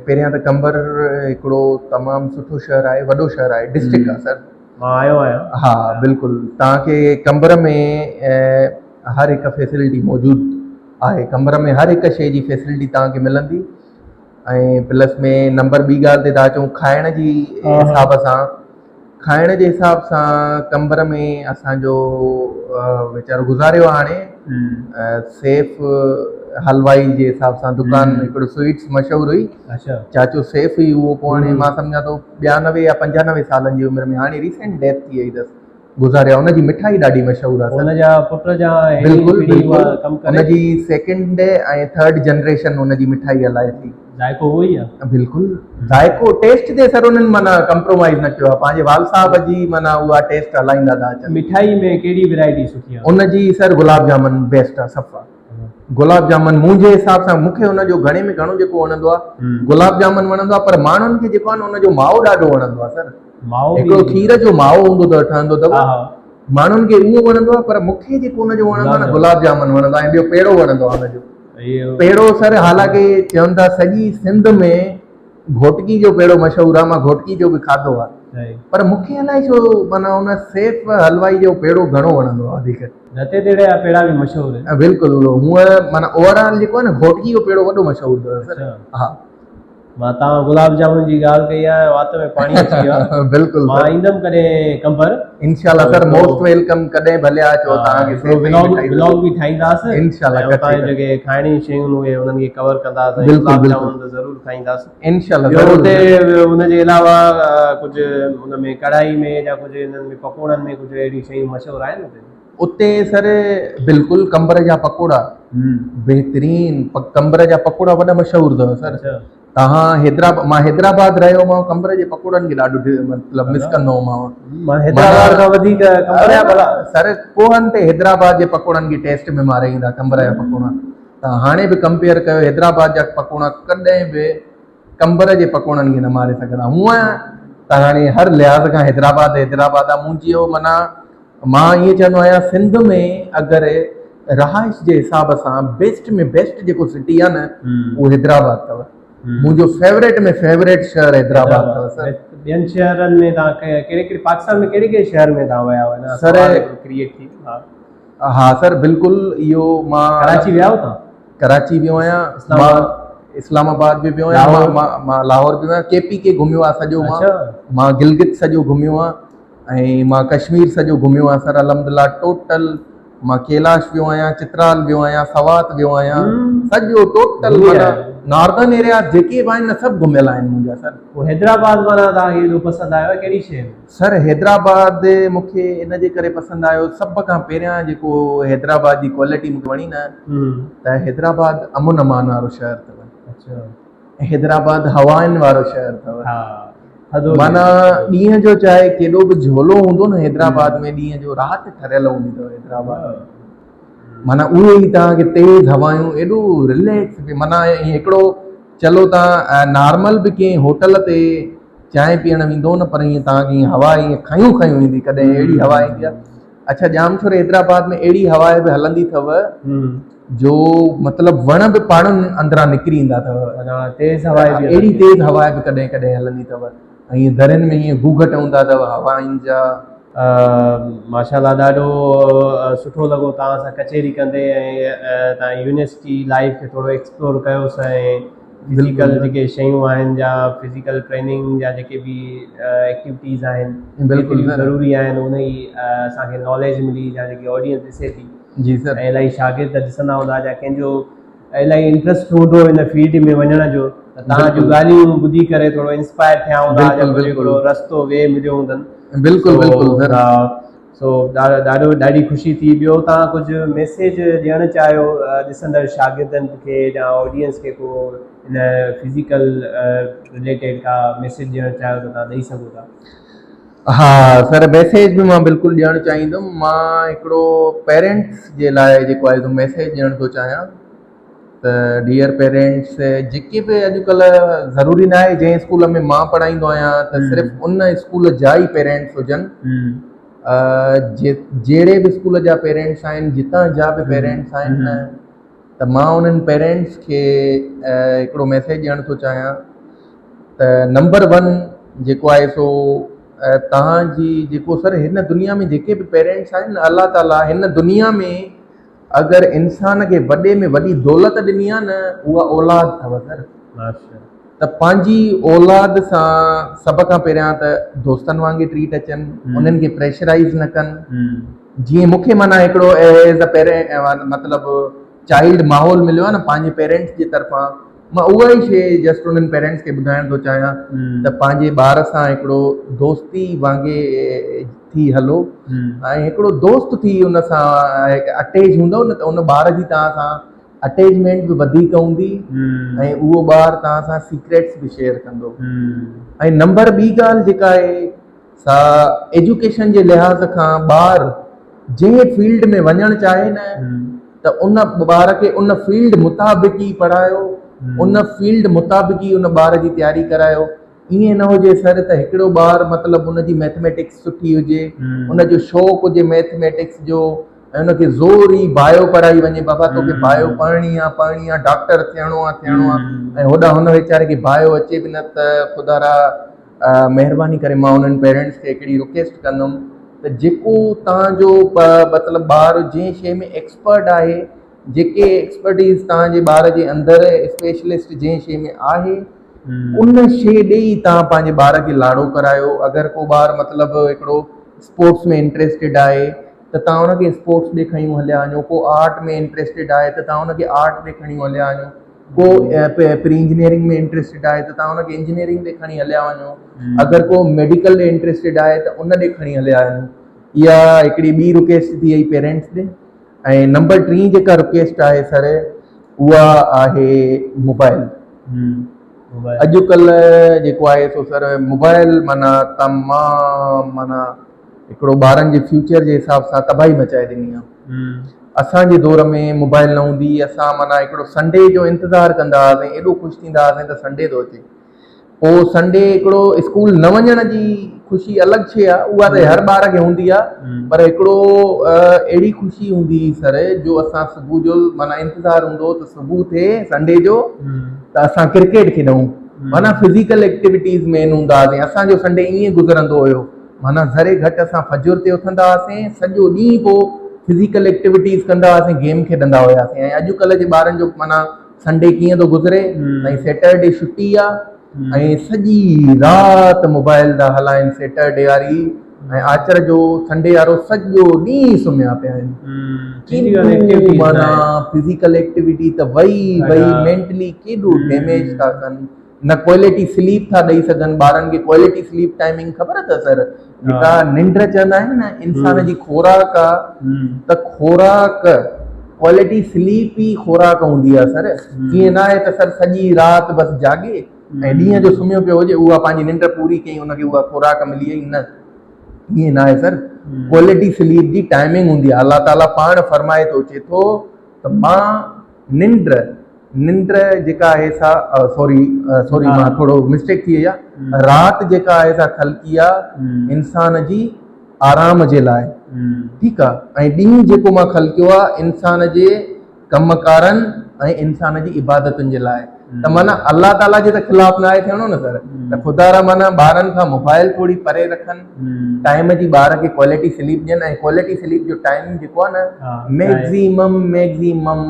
پهريان ته قمبر هڪڙو تمام سٺو شهر آهي وڏو شهر آهي ڊسٽرڪٽ آهي سر. مان آيو آهيان. ها بلڪل توهان کي قمبر ۾ هر هڪ فيسلٽي موجود آهي قمبر ۾ هر هڪ شيء جي فيسلٽي توهان کي ملندي ۽ پلس ۾ نمبر ٻي ڳالهه تي ٿا اچون کائڻ جي حساب سان کائڻ جي حساب سان قمبر ۾ اسانجو ويچارو گذاريو هاڻي سيف حلوائي جي حساب سان دڪان هڪڙو سوئيٽس مشهور هئي چاچو سيف ئي اهو پوء هاڻي مان سمجهان ٿو 92 يا 95 سالن جي عمر ۾ هاڻي ريسينٽ ڊيٿ ٿي وئي اٿس گذاريا ان جي مٺائي ڏاڍي مشهور آهي ان جا پٽ جا بلڪل بلڪل ان جي سيڪنڊ ۽ ٿرڊ جنريشن ان جي مٺائي هلائي ٿي ذائقو اهو ئي آهي بلڪل ذائقو ٽيسٽ تي سر انهن معنيٰ ڪمپرومائز نه ڪيو آهي پنهنجي والد صاحب جي معنيٰ اها ٽيسٽ هلائيندا ٿا اچن مٺائي ۾ ڪهڙي ورائٽي سٺي آهي ان جي سر گلاب جامن بيسٽ آهي صفا گلاب جامن منهنجي حساب سان مون کي ان جو گهڻي ۾ گهڻو جيڪو وڻندو آهي گلاب جامن وڻندو آهي پر ماڻهن کي جيڪو آهي نه ان جو مائو ڏاڍو وڻندو آهي سر مائو هڪڙو کير جو مائو هوندو اٿو ٺهندو اٿو ماڻهن کي اهو وڻندو آهي پر مون کي جيڪو ان جو وڻندو آهي نه گلاب جامن وڻندو آهي ۽ ٻيو پيڙو وڻندو آهي ان جو پيڙو سر حالانڪه چون ٿا سڄي سنڌ ۾ گهوٽڪي جو پيڙو مشهور آهي، مان گهوٽڪي جو به کاڌو آهي، پر مون کي الائي ڇو معنيٰ ان سيف حلوائي جو پيڙو گهڻو وڻندو آهي وڌيڪ. رتي تيڙي جا پيڙا به مشهور آهن. بلڪل هونء معنيٰ اوور آل جيڪو آهي نه گهوٽڪي جو پيڙو وڏو مشهور اٿو سر. ها. مان توهان گلاب جامن جي ڳالهه ڪئي آهي وات ۾ پاڻي اچي ويو آهي. بلڪل مان ايندم ڪڏهن قمبر. انشاء الله سر موسٽ welcome ڪڏهن ڀلي اچو توهان کي سيف ولاگ ولاگ به ٺاهينداس انشاء الله اتان جا جيڪي کائڻ جون شيون اهي انهن کي ڪور ڪنداس ۽ گلاب جامن ته ضرور کائينداس انشاء الله ٻيو اتي ان جي علاوه ڪجهه ان ۾ ڪڙهائي ۾ يا ڪجهه انهن ۾ پڪوڙن ۾ ڪجهه اهڙيون شيون مشهور آهن اتي؟ اتي سر بلڪل قمبر جا پڪوڙا بهترين قمبر جا پڪوڙا وڏا مشهور اٿو سر. تهان حيدرآباد مان حيدرآباد رهيو مان قمبر جي پڪوڙن کي ڏاڍو مطلب مس ڪندو هوم. مان حيدرآباد کان وڌيڪ قمبر جا ڀلا. سر ڪوهن تي حيدرآباد جي پڪوڙن کي ٽيسٽ ۾ ماري ايندا قمبر جا پڪوڙا. تهان هاڻي به ڪمپيئر ڪيو حيدرآباد جا پڪوڙا ڪڏهن به قمبر جي پڪوڙن کي نه ماري سگهندا. هونء ته هاڻي هر لحاظ کان حيدرآباد حيدرآباد آ. منهنجي اهو معنيٰ مان ائين چوندو آهيان سنڌ ۾ اگر رهائش جي حساب سان بيسٽ ۾ بيسٽ جيڪو سٽي آ نه اهو حيدرآباد اٿو. منهنجو فيوريٽ ۾ فيوريٽ شهر حيدرآباد اٿو سر. ٻين شهرن ۾ توهان ڪهڙي ڪهڙي پاڪستان ۾ ڪهڙي ڪهڙي شهر ۾ توهان ويا آهيو؟ سر ڪريئيٽ ٿي ها. ها سر بلڪل اهو مان ڪراچي ويا آهيو توهان؟ ڪراچي ويو آهيان مان اسلام آباد به ويو آهيان مان مان لاهور به ويو آهيان ڪي پي ڪي گهميو آهيان سڄو مان مان گلگت سڄو گهميو آهيان ۽ مان ڪشمير سڄو گهميو آهيان سر الحمدلله ٽوٽل مان ڪيلاش ويو آهيان چترال ويو آهيان سوات ويو آهيان سڄو ٽوٽل معنيٰ ناردرن ايريا جيڪي به آهن نه سڀ گهميل آهن منهنجا سر. پوء حيدرآباد معنيٰ توهان کي ايڏو پسند آيو آهي ڪهڙي شيء ۾؟ سر حيدرآباد مون کي ان جي ڪري پسند آيو سڀ کان پهريان جيڪو حيدرآباد جي ڪوالٽي مون کي وڻي نه ته حيدرآباد امن امان وارو شهر اٿو. حيدرآباد هوائن وارو شهر اٿو. معنيٰ ڏينهن جو چاهي ڪيڏو به جهولو هوندو نه حيدرآباد ۾ ڏينهن جو رات ٺريل هوندي اٿو حيدرآباد. معنيٰ اهي ئي توهان کي تيز هوائون ايڏو رليڪس به معنيٰ ائين هڪڙو چلو توهان نارمل به ڪنهن هوٽل تي چانهه پيئڻ ويندو نه پر ائين توهان کي ائين هوا ائين کنيون کنيون ايندي ڪڏهن اهڙي هوا ايندي آهي. اڇا ڄامشوري حيدرآباد ۾ اهڙي هوا به هلندي اٿو جو مطلب وڻ به پاڙن اندران نڪري ايندا اٿو. تيز هوا به اهڙي تيز هوا به ڪڏهن ڪڏهن هلندي اٿو ۽ ائين درين ۾ ائين گهوگهٽ هوندا اٿو هوائن جا. ماشاء الله ڏاڍو سٺو لڳو توهان سان ڪچهري ڪندي ۽ توهان يونيورسٽي لائيف کي ٿورو ايڪسپلور ڪيوس ۽ فزيڪل جيڪي شيون آهن يا فزيڪل ٽريننگ جا جيڪي به ايڪٽيوٽيز آهن بلڪل ضروري آهن ان جي اسان کي ناليج ملي يا جيڪي آڊينس ڏسي ٿي جي سر ۽ الاهي شاگرد ڏسندا هوندا يا ڪنهن جو الاهي انٽرسٽ هوندو ان فيلڊ ۾ وڃڻ جو ته توهان جون ڳالهيون ٻڌي ڪري ٿورو انسپائر ٿيا هوندا يا ڪجهه هڪڙو رستو وي مليو هوندن. بلڪل بلڪل سر. سو ڏاڍو ڏاڍي خوشي ٿي. ٻيو توهان ڪجهه ميسيج ڏيڻ چاهيو ڏسندڙ شاگردن کي يا آڊينس کي ڪو ان فزيڪل رليٽيڊ ڪا ميسيج ڏيڻ چاهيو ته توهان ڏئي سگهو ٿا. ها سر ميسيج به مان بلڪل ڏيڻ چاهيندم. مان هڪڙو پيرنٽس جي لاء جيڪو آهي سو ميسيج ڏيڻ ٿو چاهيان ته ڊيئر پيرنٽس جيڪي به اڄڪلهه ضروري نه آهي جنهن اسڪول ۾ مان پڙهائيندو آهيان ته صرف ان اسڪول جا ئي پيرنٽس هجن جهڙي به اسڪول جا پيرنٽس آهن جتان جا به پيرنٽس آهن ته مان انهن پيرنٽس کي هڪڙو ميسيج ڏيڻ ٿو چاهيان ته نمبر ون جيڪو آهي سو توهان جي جيڪو سر هن دنيا ۾ جيڪي به پيرنٽس آهن نه الله تعاليٰ هن دنيا ۾ اگر انسان کي وڏي ۾ وڏي دولت ڏني آهي نه اها اولاد اٿو سر. ته پنهنجي اولاد سان سڀ کان پهريان ته دوستن وانگي ٽريٽ اچن انهن کي پريشرائز نه ڪن جيئن مون کي معنيٰ هڪڙو ايز ا پيرنٽ مطلب چائلڊ ماحول مليو آهي نه پنهنجي پيرنٽس جي طرفان مان اها ئي شيء جسٽ انهن پيرنٽس کي ٻڌائڻ ٿو چاهيان ته پنهنجي ٻار سان هڪڙو دوستي وانگي ٿي هلو ۽ هڪڙو دوست ٿي ان سان اٽيچ هوندو نه ته ان ٻار جي توهان سان اٽيچمينٽ به وڌيڪ هوندي ۽ اهو ٻار توهان سان سيڪريٽس به شيئر ڪندو ۽ نمبر ٻي ڳالهه جيڪا آهي سا ايجوڪيشن جي لحاظ کان ٻار جنهن فيلڊ ۾ وڃڻ چاهي نه ته ان ٻار کي ان فيلڊ مطابق ئي پڙهايو ان فيلڊ مطابق ئي ان ٻار جي تياري ڪرايو ائين نه هجي سر ته هڪڙو ٻار مطلب ان جي ميٿميٽڪس سٺي هجي ان جو شوق هجي ميٿميٽڪس جو. ۽ ان کي زوري بايو پڙهائي وڃي بابا توکي بايو پڙهڻي آ پڙهڻي آ ڊاڪٽر ٿيڻو آ ٿيڻو آ ۽ هوڏانهن هن ويچاري کي بايو اچي به نه ته خدا را مهرباني ڪري مان انهن پيرنٽس کي هڪڙي رڪويسٽ ڪندم ته جيڪو توهان جو مطلب ٻار جنهن شيء ۾ ايڪسپرٽ آهي جيڪي ايڪسپرٽيز توهان جي ٻار جي اندر اسپيشلسٽ جنهن شيء ۾ آهي ان شيء ڏي ئي توهان پنهنجي ٻار کي لاڙو ڪرايو اگر ڪو ٻار مطلب هڪڙو اسپورٽس ۾ انٽريسٽيڊ آهي ته توهان ان کي اسپورٽس ڏي کڻي هليا وڃو ڪو آرٽ ۾ انٽريسٽيڊ آهي ته توهان ان کي آرٽ ڏي کڻي هليا وڃو ڪو پري انجنيئرنگ ۾ انٽريسٽيڊ آهي ته توهان ان کي انجنيئرنگ ڏي کڻي هليا وڃو اگر ڪو ميڊيڪل ڏي انٽريسٽيڊ آهي ته ان ڏي کڻي هليا وڃو اها هڪڙي ٻي رڪويسٽ ٿي وئي پيرنٽس ڏي ۽ نمبر ٽين جيڪا رڪويسٽ آهي سر اها آهي موبائل اڄڪلهه جيڪو آهي سو سر موبائل معنيٰ تمام معنيٰ هڪڙو ٻارن جي فيوچر جي حساب سان تباهي مچائي ڏني آهي اسان جي دور ۾ موبائل نه هوندي اسان معنيٰ هڪڙو سنڊي جو انتظار ڪندا هئاسين ايڏو خوش ٿيندا هئاسين ته سنڊي ٿو اچي پوء سنڊي هڪڙو اسڪول نه وڃڻ جي خوشي الڳ شيء آهي اها ته هر ٻار کي هوندي آهي پر هڪڙو اهڙي خوشي هوندي هئي سر جو اسان صبح جو معنيٰ انتظار هوندو هو ته صبح ٿئي سنڊي جو ته اسان ڪرڪيٽ کيڏون معنيٰ فزيڪل ايڪٽيوٽيز مين هوندا هئاسين اسان جو سنڊي ائين گذرندو هيو معنيٰ ذري گهٽ اسان فجر تي اٿندا هئاسين سڄو ڏينهن پوء فزيڪل ايڪٽيوٽيز ڪندا هئاسين گيم کيڏندا هياسين ۽ اڄڪلهه جي ٻارن جو معنيٰ سنڊي ڪيئن ٿو گذري ۽ سيٽرڊي ڇٽي آ ۽ سڄي رات موبائل ٿا هلائن سيٽرڊي واري ۽ آچر جو سنڊي وارو سڄو ڏينهن سمهيا پيا آهن ڪيڏو معنيٰ فزيڪل ايڪٽيوٽي ته وئي وئي مينٽلي ڪيڏو ڊيميج ٿا ڪن نه ڪوالٽي سليپ ٿا ڏئي سگهن ٻارن کي ڪوالٽي سليپ ٽائمنگ خبر اٿس سر جيڪا ننڊ چوندا آهن نه انسان جي خوراڪ آ ته خوراڪ ڪوالٽي سليپ ئي خوراڪ هوندي آ سر ائين نه آهي ته سر سڄي رات بس جاڳي ۽ ڏينهن جو سمهيو پيو هجي اها پنهنجي ننڊ پوري ڪئي ان کي اها خوراڪ ملي وئي نه ائين نه آهي سر ڪوالٽي سليپ جي ٽائمنگ هوندي آ الله تعالي پاڻ فرمائي ٿو چئي ٿو ته مان ننڊ ننڊ جيڪا آهي سا سوري سوري مان ٿورو مسٽيڪ ٿي وئي آهي رات جيڪا آهي سا خلقي آهي انسان جي آرام جي لاء ٺيڪ آهي ۽ ڏينهن جيڪو مان خلقيو آهي انسان جي ڪم ڪارن ۽ انسان جي عبادتن جي لاء ته معنيٰ الله تعاليٰ جي ته خلاف نه آهي ٿيڻو نه سر ته خدا را معنيٰ ٻارن کان موبائل ٿوري پري رکن ٽائيم جي ٻار کي ڪوالٽي سليپ ڏين ۽ ڪوالٽي سليپ جو ٽائيم جيڪو آهي نه ميڪزيمم ميڪزيمم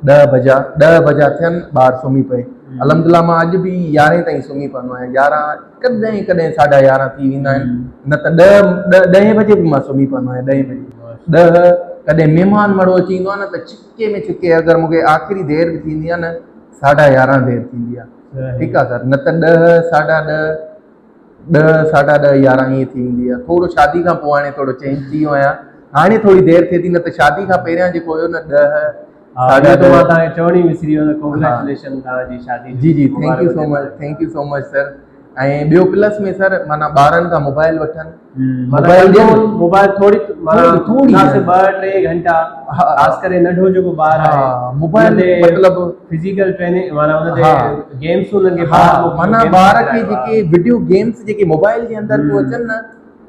ڏهه بجا ڏهه بجا ٿين ٻار سمهي پئي الحمدلله مان اڄ به يارهين تائين سمهي پوندو آهيان يارهن ڪڏهن ڪڏهن ساڍا يارهن ٿي ويندا آهن نه ته ڏهه ڏهين بجي به مان سمهي پوندو آهيان ڏهين بجي ڏهه ڪڏهن مهمان مڙو اچي ايندو آهي نه ته ڇڪي ۾ ڇڪي اگر مونکي آخري دير به ٿيندي آهي نه ساڍا يارهن دير ٿيندي آهي ٺيڪ آهي سر نه ته ڏهه ساڍا ڏهه ڏهه ساڍا ڏهه يارهن ائين ٿي ويندي آهي ٿورو شادي کان پوء هاڻي ٿورو چينج ٿي ويو آهيان هاڻي ٿوري دير ٿئي ٿي نه ته شادي کان پهريان جيڪو هيو نه ڏهه ساڍا ڏهه مان توهان کي چوڻ ئي وسري ويو ته ڪانگريچوليشن توهان جي شادي جي جي thank you so much thank you so much sir ۽ ٻيو پلس ۾ سر معنيٰ ٻارن کان موبائل وٺن موبائل ڏين موبائل ٿوري معنيٰ ٿوري ٻه ٽي گهنٽا خاص ڪري ننڍو جيڪو ٻار آهي موبائل مطلب فزيڪل ٽريننگ معنيٰ ان تي گيمس انهن کي معنيٰ ٻار کي جيڪي وڊيو گيمس جيڪي موبائل جي اندر ٿيون اچن نه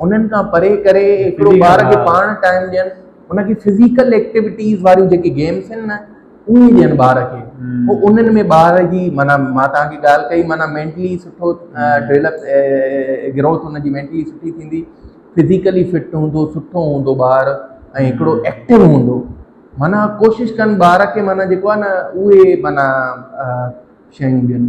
انهن کان پري ڪري هڪڙو ٻار کي پاڻ ٽائيم ڏين ان کي فزيڪل ايڪٽيوٽيز واريون جيڪي گيمس آهن نه اهي ڏين ٻار کي پوء انهن ۾ ٻار جي معنيٰ مان توهان کي ڳالهه ڪئي معنيٰ مينٽلي سٺو ڊولپ گروٿ ان جي مينٽلي سٺي ٿيندي فزيڪلي فٽ هوندو سٺو هوندو ٻار ۽ هڪڙو ايڪٽو هوندو معنيٰ ڪوشش ڪن ٻار کي معنيٰ جيڪو آهي نه اهي معنيٰ شيون ڏين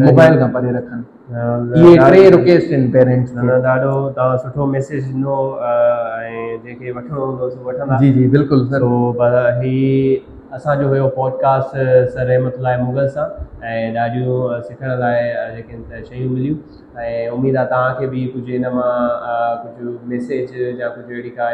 موبائل کان پري رکن اهي ٽي رڪويسٽ آهن پيرنٽس کي نه ڏاڍو توهان سٺو ميسيج ڏنو ۽ جنهن کي وٺڻو هوندو سو وٺندا جي جي بلڪل سر سو هي اسان جو هيو پوڊڪاسٽ سر رحمت الله مغل سان ۽ ڏاڍيون سکڻ لاء جيڪي آهن شيون مليون ۽ اميد آهي توهان کي به ڪجهه ان مان ڪجهه ميسيج يا ڪجهه اهڙي ڪا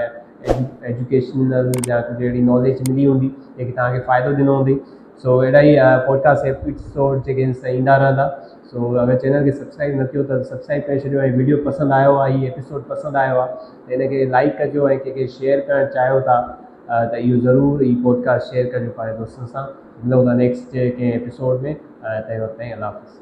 ايجوڪيشنل يا ڪجهه اهڙي ناليج ملي هوندي جيڪي توهان کي فائدو ڏنو هوندي سو اهڙا ئي پوڊڪاسٽ ايپيسوڊ جيڪي آهن سي ايندا رهندا سو اگر چينل کي سبسڪرائب نه ڪيو ته سبسڪرائب ڪري ڇڏيو ۽ ويڊيو پسند آيو آهي هي ايپيسوڊ پسند آيو آهي ته هن کي لائڪ ڪجو ۽ ڪنهن کي شيئر ڪرڻ چاهيو ٿا ته اهو ضرور هي پوڊڪاسٽ شيئر ڪجو پنهنجي دوستن سان ملون ٿا نيڪسٽ ڪنهن ايپيسوڊ ۾ تنهن وقت تائين الله حافظ.